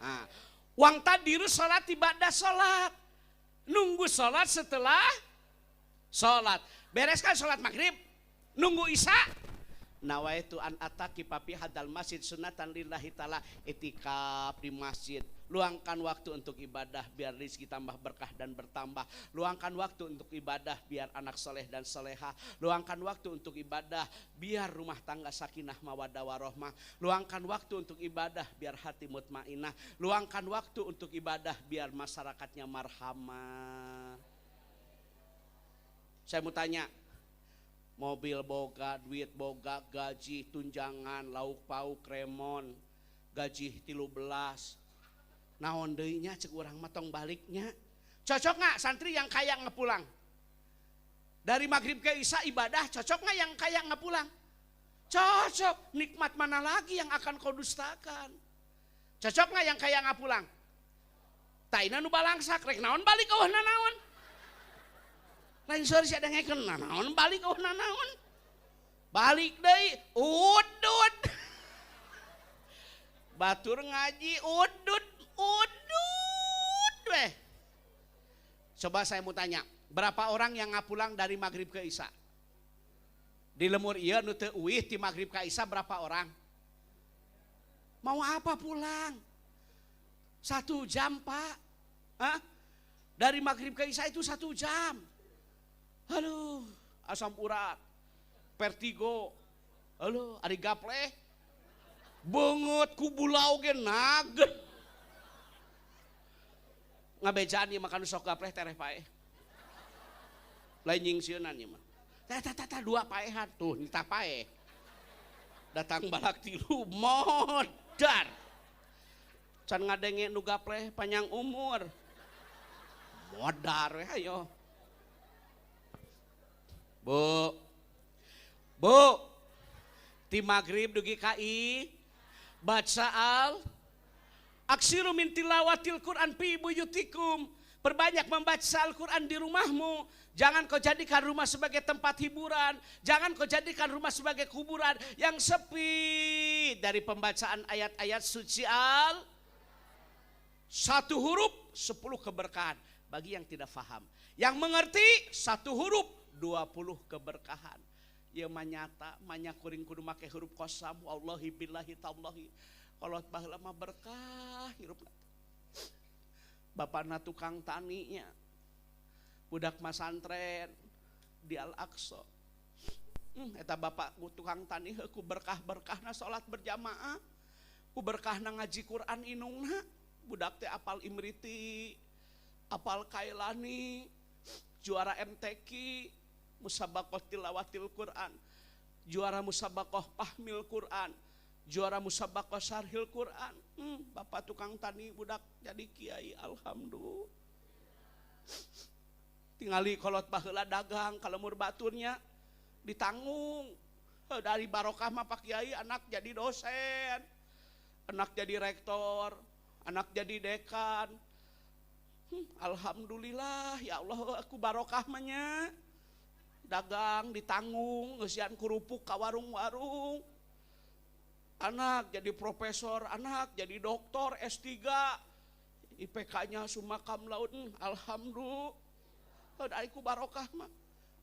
Speaker 1: Nah, wang tadiru sholat ibadah sholat. Nunggu sholat setelah sholat. Beres kan sholat maghrib, nunggu isya. Nawaitu an ataki papi hadal masjid sunatan lillahi ta'ala, itikaf di masjid. Luangkan waktu untuk ibadah biar rezeki tambah berkah dan bertambah. Luangkan waktu untuk ibadah biar anak soleh dan soleha. Luangkan waktu untuk ibadah biar rumah tangga sakinah mawaddah warohmah. Luangkan waktu untuk ibadah biar hati mutmainah. Luangkan waktu untuk ibadah biar masyarakatnya marhamah. Saya mau tanya, mobil boga, duit boga, gaji, tunjangan, lauk pauk, remon, gaji 13. Naon deui nya cek urang mah tong baliknya. Cocok nggak santri yang kaya ngepulang? Dari maghrib ke isya ibadah, cocok nggak yang kaya ngepulang? Cocok. Nikmat mana lagi yang akan kau dustakan? Cocok nggak yang kaya ngapulang? Taina nu balangsak rek naon balik eueuh nanaon. Lain sore si ada ngeken nanaon balik eueuh nanaon. Balik deui udud. Batur ngaji udud udud weh. Coba saya mau tanya, Berapa orang yang ngapulang dari maghrib ke isya? Di lembur ieu nu teu uih ti maghrib ka isya berapa orang? Mau apa pulang? 1 jam, Pak. Hah? Dari maghrib ke isya itu 1 jam. Aduh, asam urat, vertigo, aduh, ari gapleh, beungeut ku bulau ge naget. Ngabejaan ieu makan sok gapleh tereh paeh. Lain nyingsieunan ieu mah. Tah tah tah dua paehan tuh nitah paeh. Datang balak tilu modar. Can ngadenge nu gapleh panjang umur. Modar we ayo. Bu. Bu. Ti maghrib dugi ka baca al aksiru min tilawatil Quran fi buyutikum. Perbanyak membaca Al-Quran di rumahmu. Jangan kau jadikan rumah sebagai tempat hiburan. Jangan kau jadikan rumah sebagai kuburan yang sepi dari pembacaan ayat-ayat suci al. Satu huruf, 10 keberkahan. Bagi yang tidak faham. Yang mengerti, satu huruf, 20 keberkahan. Ya manyata, manya kuring kudu make huruf kosam. Wallahi billahi tallahi. Kalau baheula mah berkah hirup. Bapakna tukang taninya, budak masantren di Al Aqsa. Eta bapak tukang tani ku berkah-berkahna salat berjamaah, ku berkahna ngaji Quran inungna, budak teh apal Imriti, apal Kailani, juara MTQ, musabaqah tilawatil Quran, juara musabaqah fahmil Quran, juara musabaqah syarhil Quran. Bapak tukang tani budak jadi kiai, alhamdulillah. Tingali kolot baheula dagang ka lembur baturnya ditanggung. Dari barokah mah Pak Kiai, anak jadi dosen, anak jadi rektor, anak jadi dekan. Alhamdulillah ya Allah, aku barokah mah nya. Dagang ditanggung, ngeusian kerupuk ka warung-warung. Anak jadi profesor, anak jadi doktor S3, IPK-nya summa cumlaude, alhamdulillah. Dari ku barokah mah.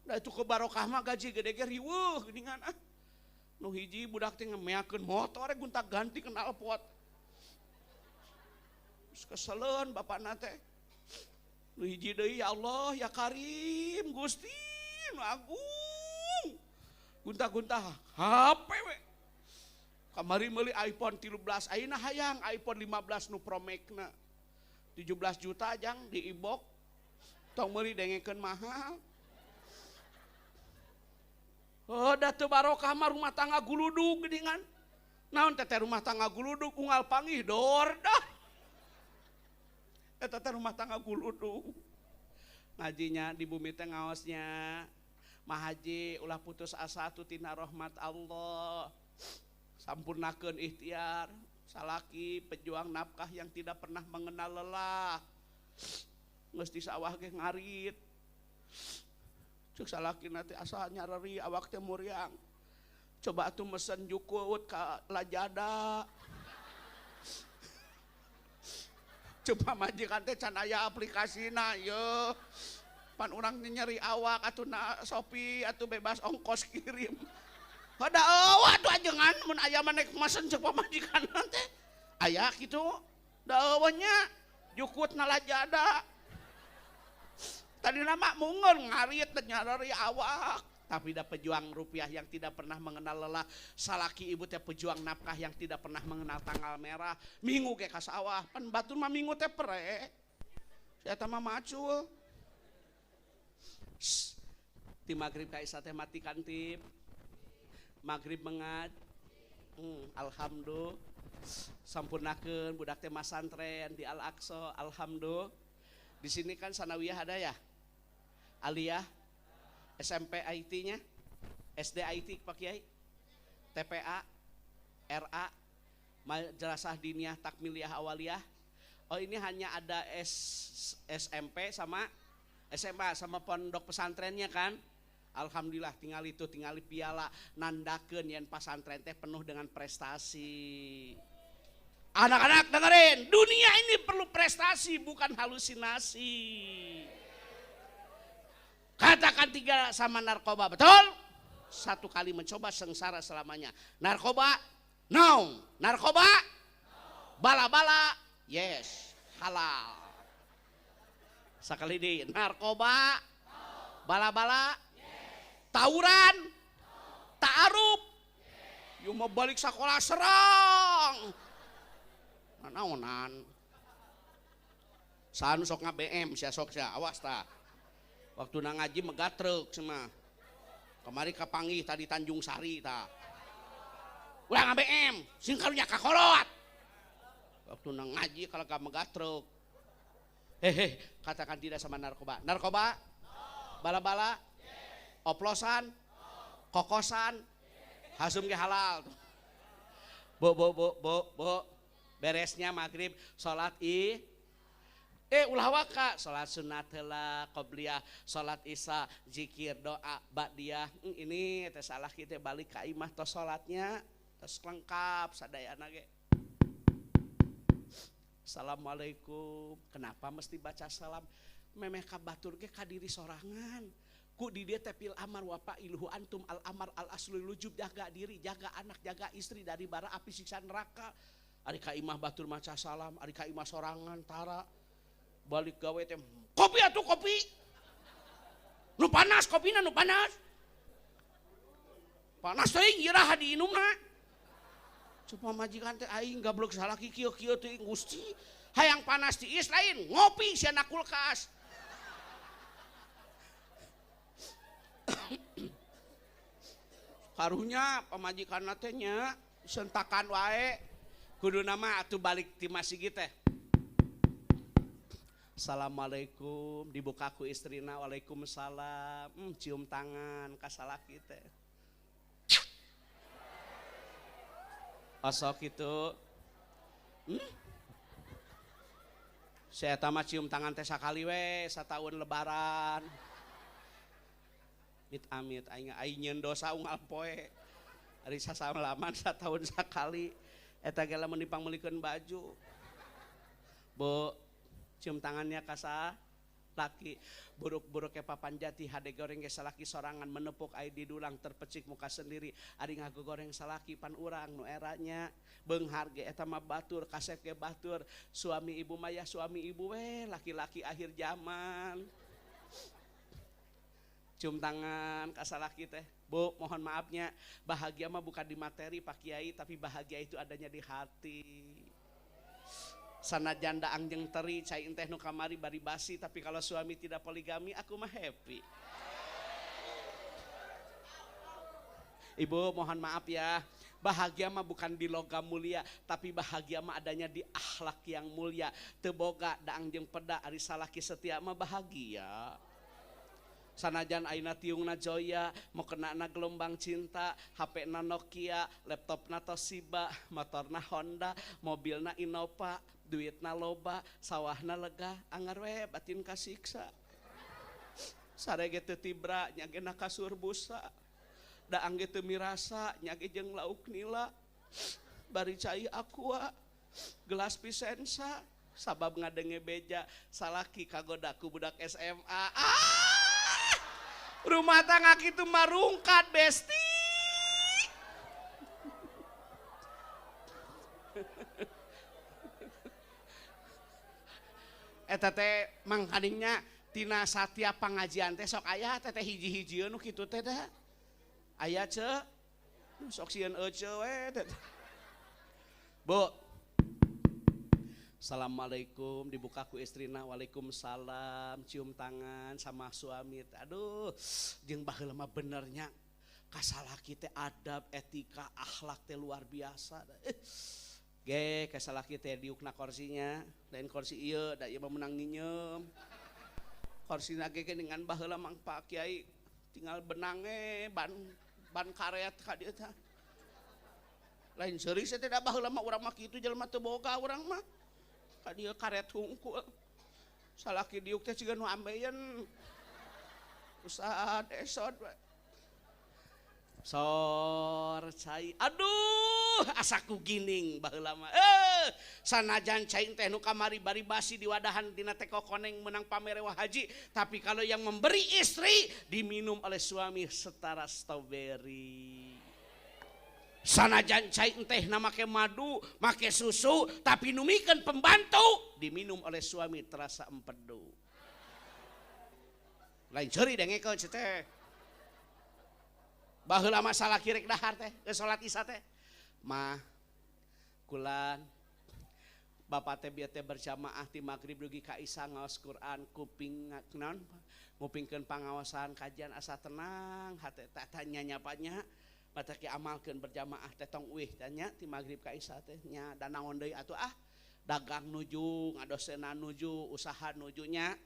Speaker 1: Da itu ke barokah mah gaji gede ge riweuh geuningan ah. Nu hiji budak teh ngemeakeun motor gonta-ganti knalpot. Terus keseleun bapakna teh. Nu hiji deui, ya Allah ya Karim, Gusti nu agung. Gonta-gonta HP we. Kamari meuli iPhone 13, ayeuna hayang iPhone 15 nu Pro Max-na. 17 juta jang di ibok. Tong meuli, dengekeun mahal. Oh, da teu barokah mah rumah tangga guludug geuningan. Naon teh rumah tangga guludug? Unggal panggih dor dah. Eta teh rumah tangga guludug. Ngajinya di bumi teh ngaosnya. Mahaji ulah putus asa tu tina rahmat Allah. Sampurnakeun ikhtiar. Salaki pejuang nafkah yang tidak pernah mengenal lelah. Geus di sawah ge ngarit. Cek salaki nanti asa nyareri awak teh muriang. Coba atuh mesen jukut ka Lazada. Coba majikan teh can aya aplikasina ye. Pan urang nyeri awak atuh na Shopee atuh bebas ongkos kirim. Ada eueuh atuh ajengan mun aya mah nek mesen cek pamajikan teh. Aya kitu. Da eueuh nya jukut na Lazada. Tadi nama mungun ngarit dan nyareri awak. Tapi da pejuang rupiah yang tidak pernah mengenal lelah. Salaki ibu teh pejuang nafkah yang tidak pernah mengenal tanggal merah. Minggu ke ka sawah. Pan batur mah minggu teh pere. Saya mah macul. Shh. Ti maghrib ka isya teh matikan tip. Maghrib mengat. Alhamdulillah. Sampurnakeun budak teh masantren di Al Aqsa. Alhamdulillah. Di sini kan sanawiyah ada ya? Aliyah, SMP IT-nya, SD IT Pak Kiai, TPA, RA, Madrasah Diniyah Takmiliyah Awaliyah. Oh, ini hanya ada SMP sama SMA sama pondok pesantrennya kan? Alhamdulillah, tinggal itu tinggal piala nandakeun yen pasantren teh penuh dengan prestasi. Anak-anak dengerin, dunia ini perlu prestasi bukan halusinasi. Katakan tiga sama narkoba, betul? Satu kali mencoba sengsara selamanya. Narkoba, no. Narkoba, bala-bala, yes, halal. Sekali di narkoba, bala-bala, tawuran, ta'aruf, yuk mau balik sekolah serang. Naonan. Sanu sok nga-BM sia sok sia, awas ta. Waktu na ngaji megat truk semua. Kemari kapanggih tadi Tanjung Sari ta. Ulah nga-BM, sing karunya kakolot. Waktu na ngaji kalau gak megat truk. Hehe, katakan tidak sama narkoba. Narkoba? Bala-bala? Oplosan? Kokosan? Hasum ke halal. Bu bu bu bu bu. Beresnya maghrib salat ulah waka salat sunat heula qobliyah, salat isya, zikir, doa, ba'diyah. Ini teh salah kita balik ka imah tos salatnya tos lengkap sadayana ge. Assalamualaikum. Kenapa mesti baca salam? Memeh ka batur ge ka diri sorangan. Ku di dia teh pil amar wa fa'iluhu antum al amar al aslul wujub, jaga diri, jaga anak, jaga istri dari bara api siksa neraka. Ari ka imah batur maca salam, ari ka imah sorangan tara. Balik gawe teh kopi atuh kopi. Nu panas kopina nu panas. Panas teuing iraha diinumna. Coba majikan teh aing gablek salaki kieu-kieu teuing Gusti. Hayang panas tiis lain ngopi sia na kulkas. Karunya pamajikanna teh nya sentakan wae. Kuduna mah atuh balik ti masjid teh. Assalamualaikum, dibuka ku istrina, waalaikumsalam, cium tangan ka salaki teh. Osok itu, Saya mah cium tangan teh sakali we, sataun lebaran. Amit amit, aing aing nyeun dosa unggal poe. Ari sasalaman sataun sakali, eta ge lamun dipangmeulikeun baju. Bu, cium tangannya kasa laki, buruk-buruk ke papan jati, hade goreng ge salaki sorangan menepuk ai di dulang terpecik muka sendiri, ari ngagogoreng salaki pan urang nu eranya beunghar ge eta mah batur, kasep ge batur, suami ibu mah ya suami ibu we, laki-laki akhir zaman. Cium tangan ka salaki teh, Bu, mohon maafnya, bahagia mah bukan di materi Pak Kiai, tapi bahagia itu adanya di hati. Sanajan daang jeung teri cai teh nu kamari bari basi, tapi kalau suami tidak poligami aku mah happy. Ibu mohon maaf ya, bahagia mah bukan di logam mulia, tapi bahagia mah adanya di akhlak yang mulia. Teu boga daang jeung peda ari salaki setia mah bahagia. Sanajan ayeuna tiungna Joya, mau kenana gelombang cinta, HP na Nokia, laptopna Toshiba, motorna Honda, mobilna Innova, duitna loba, sawahna lega, anggar we batin kasiksa. Sarege teu tibra, nya ge na kasur busa. Daang ge teu mirasa, nya ge jeung lauk nila. Bari cai aqua, gelas Pisensa, sabab ngadenge beja, salaki kagoda ku budak SMA. Ah! Rumah tangga kitu marungkat besti. Eta teh mangkaningnya tina satiap pengajian teh sok aya teh hiji-hijieun nu kitu teh da. Aya ce sok sieun euceu we teh. Bu. Assalamualaikum, dibuka ku istrina, waalaikumsalam, cium tangan sama suami. Aduh, jeung baheula mah benernya kasalaki teh adab, etika, akhlak teh luar biasa. Ge, kasalaki teh diukna korsinya, lain korsi ieu, da ieu mah menang nginyeum. Korsina ge dengan baheula mang Pak Kiai tinggal benange ban karet ka dieu tah. Lain seuri teh da baheula mah urang mah kitu jelema teu boga urang mah. Dia karet hungkul salaki diuk teh ciga nu ambeien usaha desot sor cai aduh Aduh, asaku gining baheula mah. Sanajan cai teh nu kamari bari basi diwadahan tina teko koneng menang pamerewa haji, tapi kalau yang memberi istri diminum oleh suami setara strawberry. Sanajan cai teh na make madu, make susu, tapi numikeun pembantu diminum oleh suami terasa empedu. Lain ceuri dengekeun si teh. Baheula mah salaki rek dahar teh, geus salat isya teh. Mah kulan bapak teh bieu teh berjamaah ti magrib dugi ka isya ngaos Quran kuping naon ngupingkeun pangaosan kajian asa tenang hate teh tanya nyapanya mata ki amalkeun berjamaah teh tong uih tanya ti magrib ka isya teh nya da naon deui atuh ah dagang nuju ngadosenan nuju usaha nuju nya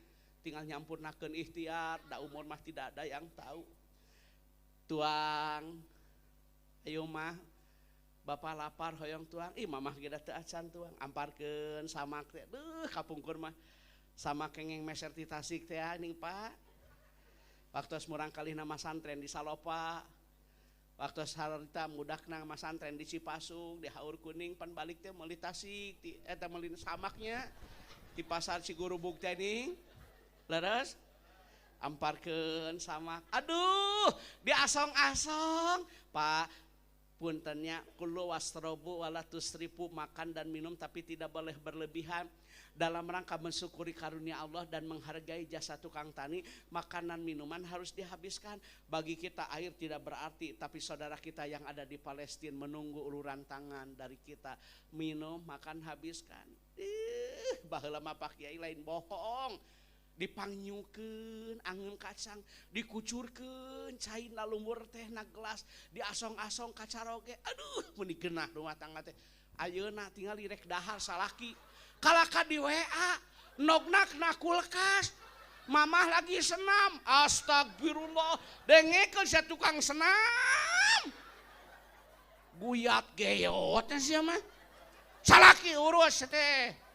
Speaker 1: tinggal nyampurnakeun ikhtiar da umur mah tidak ada yang tahu. Tuang ayo mah bapak lapar hoyong tuang ih mamah ge da teu acan tuang amparkeun samak teh deuh kapungkur mah sama kengeng meser ti Tasik teh ning Pak waktu murang kalih nama santren di Salopa waktu harita mudakna masantren di Cipasung di Haur Kuning pan balik teh meuli Tasik ti eta meuli samaknya di pasar Cigurubug teh ning leres amparkeun samak aduh diasong-asong Pak puntennya kulu wasrobu wala tusrifu makan dan minum tapi tidak boleh berlebihan dalam rangka mensyukuri karunia Allah dan menghargai jasa tukang tani makanan minuman harus dihabiskan. Bagi kita air tidak berarti tapi saudara kita yang ada di Palestina menunggu uluran tangan dari kita minum makan habiskan. Ih baheula mah Pak Kiai lain bohong dipangnyukeun angeun kacang dikucurkeun cai na lumbur teh na gelas diasong-asong kacaroge aduh meuni geunah rumah tangga teh ayeuna tinggal rek dahar salaki kalaka di WA nogna na kulkas mamah lagi senam astagfirullah dengekeun sia tukang senam guyat geot sia mah salaki urus teh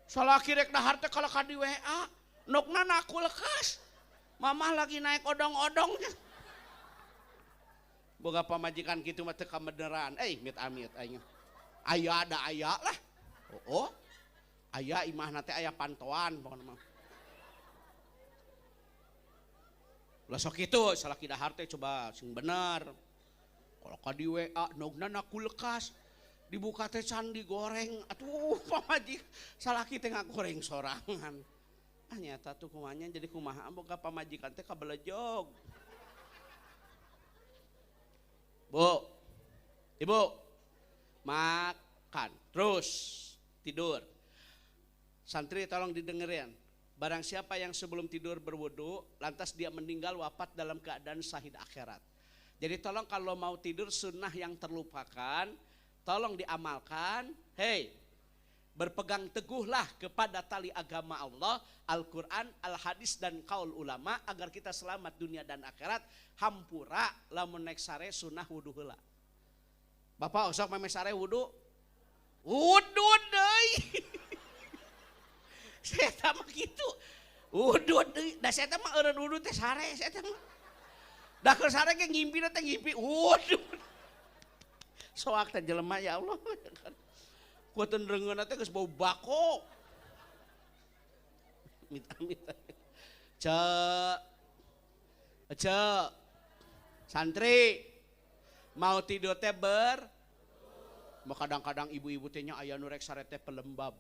Speaker 1: salaki rek dahar teh kalaka di WA nokna na kulkas mamah lagi naik odong-odong boga pamajikan kitu mah teu kabeneran mit amit aing aya ada aya lah oh aya imahna teh aya pantoan pokona mah lah sok kitu salaki dahar teh coba sing bener kalaka di WA nokna na kulkas dibuka teh can digoreng atuh pamajik salaki teh ngagoreng sorangan ah nyata tuh kumanya jadi kumaha boga pamajikan teh kabelejog. Bu ibu makan terus tidur. Santri tolong didengerin, barang siapa yang sebelum tidur berwudu lantas dia meninggal wafat dalam keadaan syahid akhirat. Jadi tolong kalau mau tidur sunnah yang terlupakan tolong diamalkan. Hei, berpegang teguhlah kepada tali agama Allah, Al-Quran, Al-Hadis dan kaul ulama agar kita selamat dunia dan akhirat. Hampura lamun naik sare sunnah wudu heula. Bapak osok meme sare wudu? Wudu deui. Saya mah kitu. Wudu deui. Da saya mah eureun wudu teh sare saya mah. Da keur sare ge ngimpina teh ngimpi wudu. Soak teh jelema ya Allah. Kuatan rengeuna teh geus bau bako. Amit-amit. Cek. Cek. Santri mau tidur teh ber mau kadang-kadang ibu-ibu teh nya aya nu rek sare teh pelembab.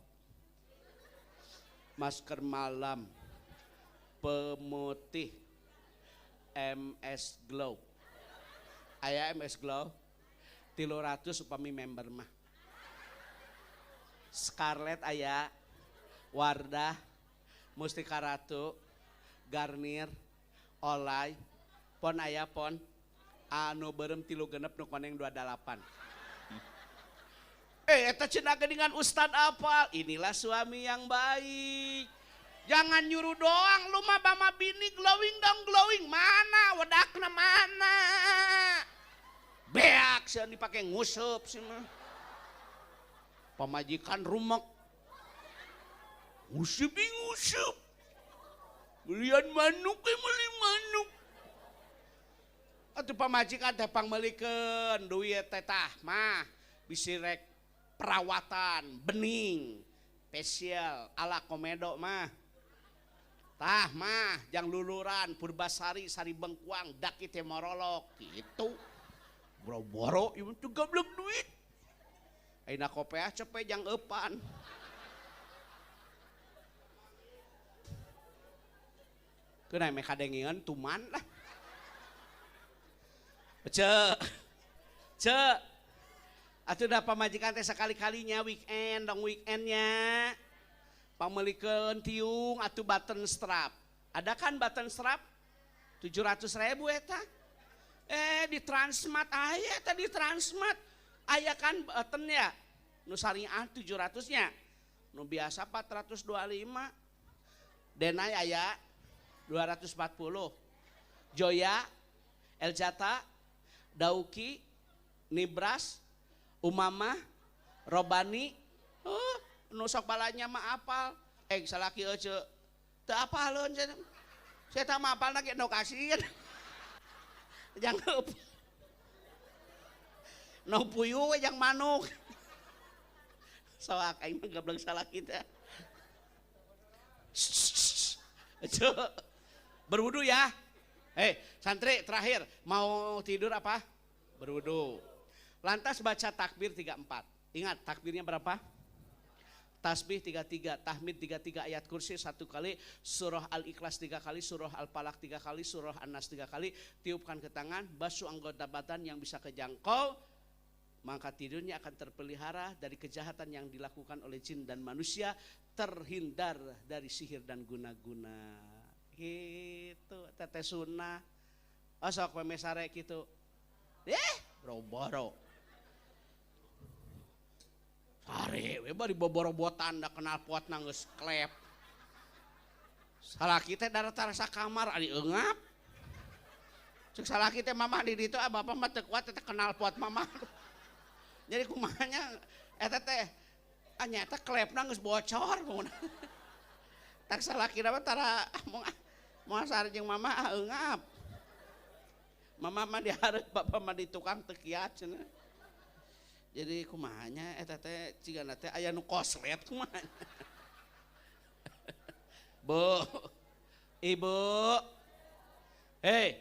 Speaker 1: Masker malam, pemutih, MS Glow. Aya MS Glow 300 upami member mah. Scarlett aya, Wardah, Mustika Ratu, Garnier, Olay, pon aya pon, anu berem 3 6 nu koneng 28. Eta cenah geuningan ustad apal, inilah suami yang baik. Jangan nyuruh doang, lu mah bama bini glowing dong glowing, mana wedakna mana? Beak sih dipakai nguseup sih mah. Pamajikan rumek. Nguseup nguseup. Belian manuk beli manuk. Atuh pamajikan teh pangmeulikeun duit teh tah mah bisi rek perawatan bening facial ala komedo mah. Tah mah jang luluran Purbasari sari bengkuang daki teh morolok gitu. Boro-boro ieu teh gablek duit. Ayeuna kopeah cepe jang eupan. Keuna meh kadengeun tuman lah. Cek, cek, atuh da pamajikan teh sekali-kalinya weekend dong weekendnya, pamelikeun tiung atuh button strap, ada kan button strap 700.000 eta, di Transmart aya tadi Transmart, aya kan button ya, nu syariah 700 nya, nu biasa 425, Denai aya 240, Joya, Eljata, Dauki, Nibras, Umamah, Robani, nu sok balanya mah apal. Salaki euceu teu apaleun saya tah mah apalna ge nu kasieun. Jang nu puyuh we jang manuk. Soak aing mah gablek salaki teh. Euceu berwudu ya. Santri terakhir mau tidur apa? Berwudu. Lantas baca takbir 34. Ingat takbirnya berapa? Tasbih 33, tahmid 33, ayat kursi 1 kali, surah Al-Ikhlas 3 kali, surah Al-Falaq 3 kali, surah An-Nas 3 kali, tiupkan ke tangan, basuh anggota badan yang bisa kejangkau, maka tidurnya akan terpelihara dari kejahatan yang dilakukan oleh jin dan manusia, terhindar dari sihir dan guna-guna. Gitu, teteh sunnah. Oh sok pemesare gitu. Boro-boro. Sare we bari boborobotan da kenal potna geus klep. Salaki teh daratara sakamar ari eungap. Cek salaki teh mamah di ditu ah bapak mah teu kuat teh kenal pot mamah. Jadi kumahanya eta teh ah nyata klepna geus bocor mun. Tak salaki mah tara moal sare jeung mama ah eungap. Mama mah dihareup bapak mah di tukang teu kiat cenah. Jadi kumahanya eta teh cigana teh aya nu koslet kumaha. Bu, ibu, hei,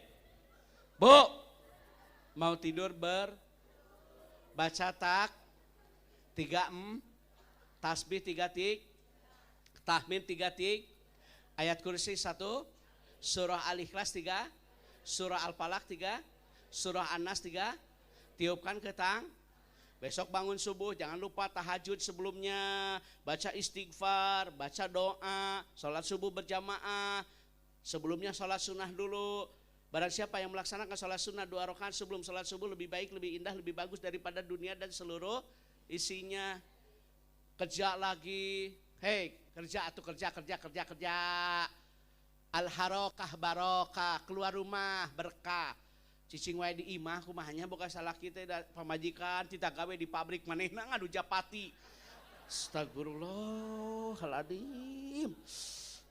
Speaker 1: bu, mau tidur baca tak 3 m, tasbih 3 tik, tahmid 3 tik, ayat kursi 1, surah Al-Ikhlas 3, surah Al-Falaq 3, surah An-Nas 3, tiupkan ke tang. Besok bangun subuh jangan lupa tahajud sebelumnya, baca istighfar, baca doa, sholat subuh berjamaah, sebelumnya sholat sunnah dulu. Barang siapa yang melaksanakan sholat sunnah 2 rakaat sebelum sholat subuh lebih baik, lebih indah, lebih bagus daripada dunia dan seluruh isinya. Kerja lagi, hei kerja atau kerja kerja kerja kerja. Al harokah barokah, keluar rumah berkah. Cicing wae di imah kumahanya boga salaki teh pamajikan tita gawe di pabrik manehna ngadu japati. Astagfirullahaladzim.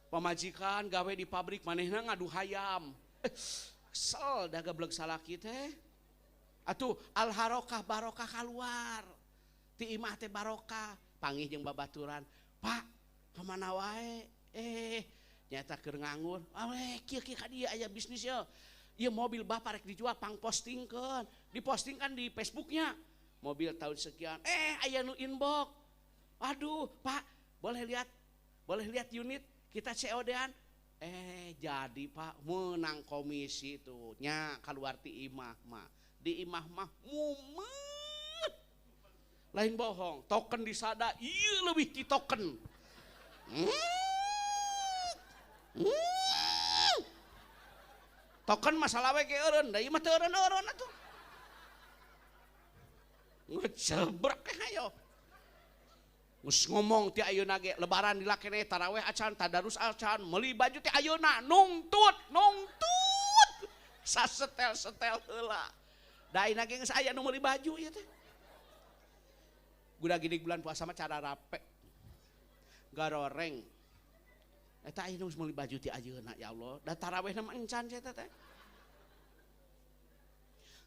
Speaker 1: Pamajikan gawe di pabrik manehna ngadu hayam. Kesel dah gablek salaki teh. Atuh al harokah barokah keluar. Ti imah teh barokah, panggih jeung babaturan. Pak, kemana wae? Nyata keur nganggur. Awe kieu kieu ka dieu aya bisnis ye. Ieu mobil bapak rek dijual pang postingkeun. Dipostingkan di Facebooknya. Mobil tahun sekian. Aya nu inbox. Aduh, Pak, boleh lihat? Boleh lihat unit? Kita COD-an. Jadi Pak, menang komisi tuh. Nya keluar ti imah mah. Di imah mah mumet. Lain bohong, token disada ieu leuwih ti token. Token masalah we ge eureun, da ieu mah teu eureun-eureun atuh. Ngecebrek hayo. Geus ngomong ti ayeuna ge lebaran dilakene taraweh acan, tadarus acan, meuli baju ti ayeuna nungtut, nungtut. Sasetel-setel heula. Da ayeuna ge geus aya nu meuli baju ieu teh. Guda gini bulan puasa mah cara rape. Garoreng. Eta ayeuna geus meuli baju ti ayeuna ya Allah. Da tarawehna mah encan sia teh.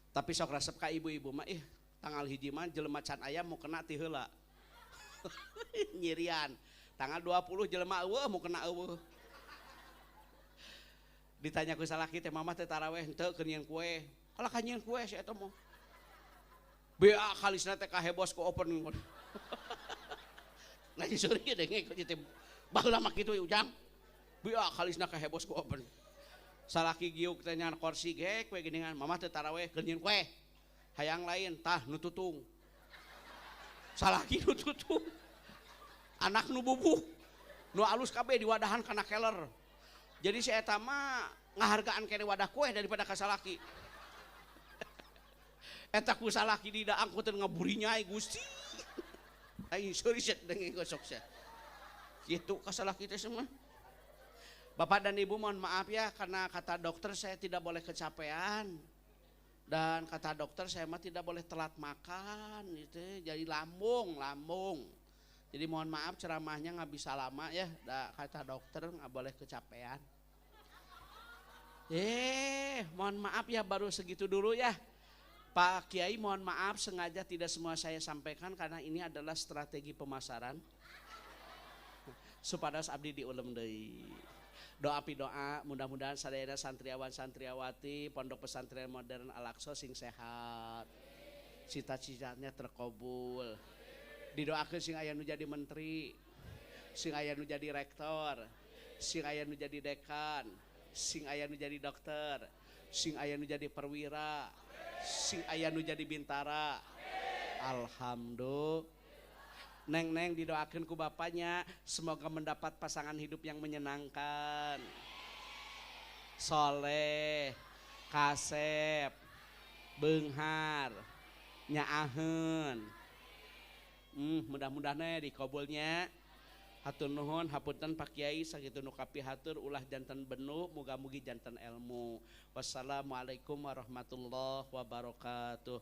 Speaker 1: Tapi sok resep ka ibu-ibu mah ih tanggal 1 mah jelema can aya mau kena ti heula. Nyirian. Tanggal 20 jelema eueuh mau kena eueuh. Ditanya ku salaki teh mama teh taraweh henteu keur nyieun kue. Kalah ka nyieun kue si eta mah. BA kalisna teh kahebos ku open. Ngaji suri denge ku teh baheula mah kitu Ujang. BA kalisna kahebos ku open. Salaki giuk teh nyan kursi gek we geuningan mama teh taraweh keur nyieun kue. Hayang lain tah nu tutung. Salaki nu tutung. Anak nu bubuh. Nu alus kabeh diwadahan kana keler. Jadi si eta mah ngahargaan kene wadah kue daripada ka salaki. Eta ku salaki di daang ku teu ngaburinyai Gusti. Aing seuri set denge gosok sia. Kitu ka salaki teh semua. Bapak dan Ibu mohon maaf ya karena kata dokter saya tidak boleh kecapean. Dan kata dokter saya mah tidak boleh telat makan gitu. Jadi lambung. Jadi mohon maaf ceramahnya nggak bisa lama ya. Kata dokter nggak boleh kecapean. Mohon maaf ya baru segitu dulu ya. Pak Kiai mohon maaf sengaja tidak semua saya sampaikan karena ini adalah strategi pemasaran. Supados abdi diulem deui. Doa pi doa mudah-mudahan sadayana santriawan santriawati Pondok Pesantren Modern Al-Aqsa sing sehat. Cita-citanya terkabul. Didoakeun sing aya nu jadi menteri, sing aya nu jadi rektor, sing aya nu jadi dekan, sing aya nu jadi dokter, sing aya nu jadi perwira, sing aya nu jadi bintara. Alhamdulillah. Neng-neng didoakan ku bapaknya semoga mendapat pasangan hidup yang menyenangkan, soleh, kasep, beunghar, nyaaheun. Mudah-mudahan dikabulnya. Hatur nuhun hapunten Pak Kiai sakitu nu kapihatur ulah janten benu muga-mugi janten ilmu. Wassalamualaikum warahmatullahi wabarakatuh.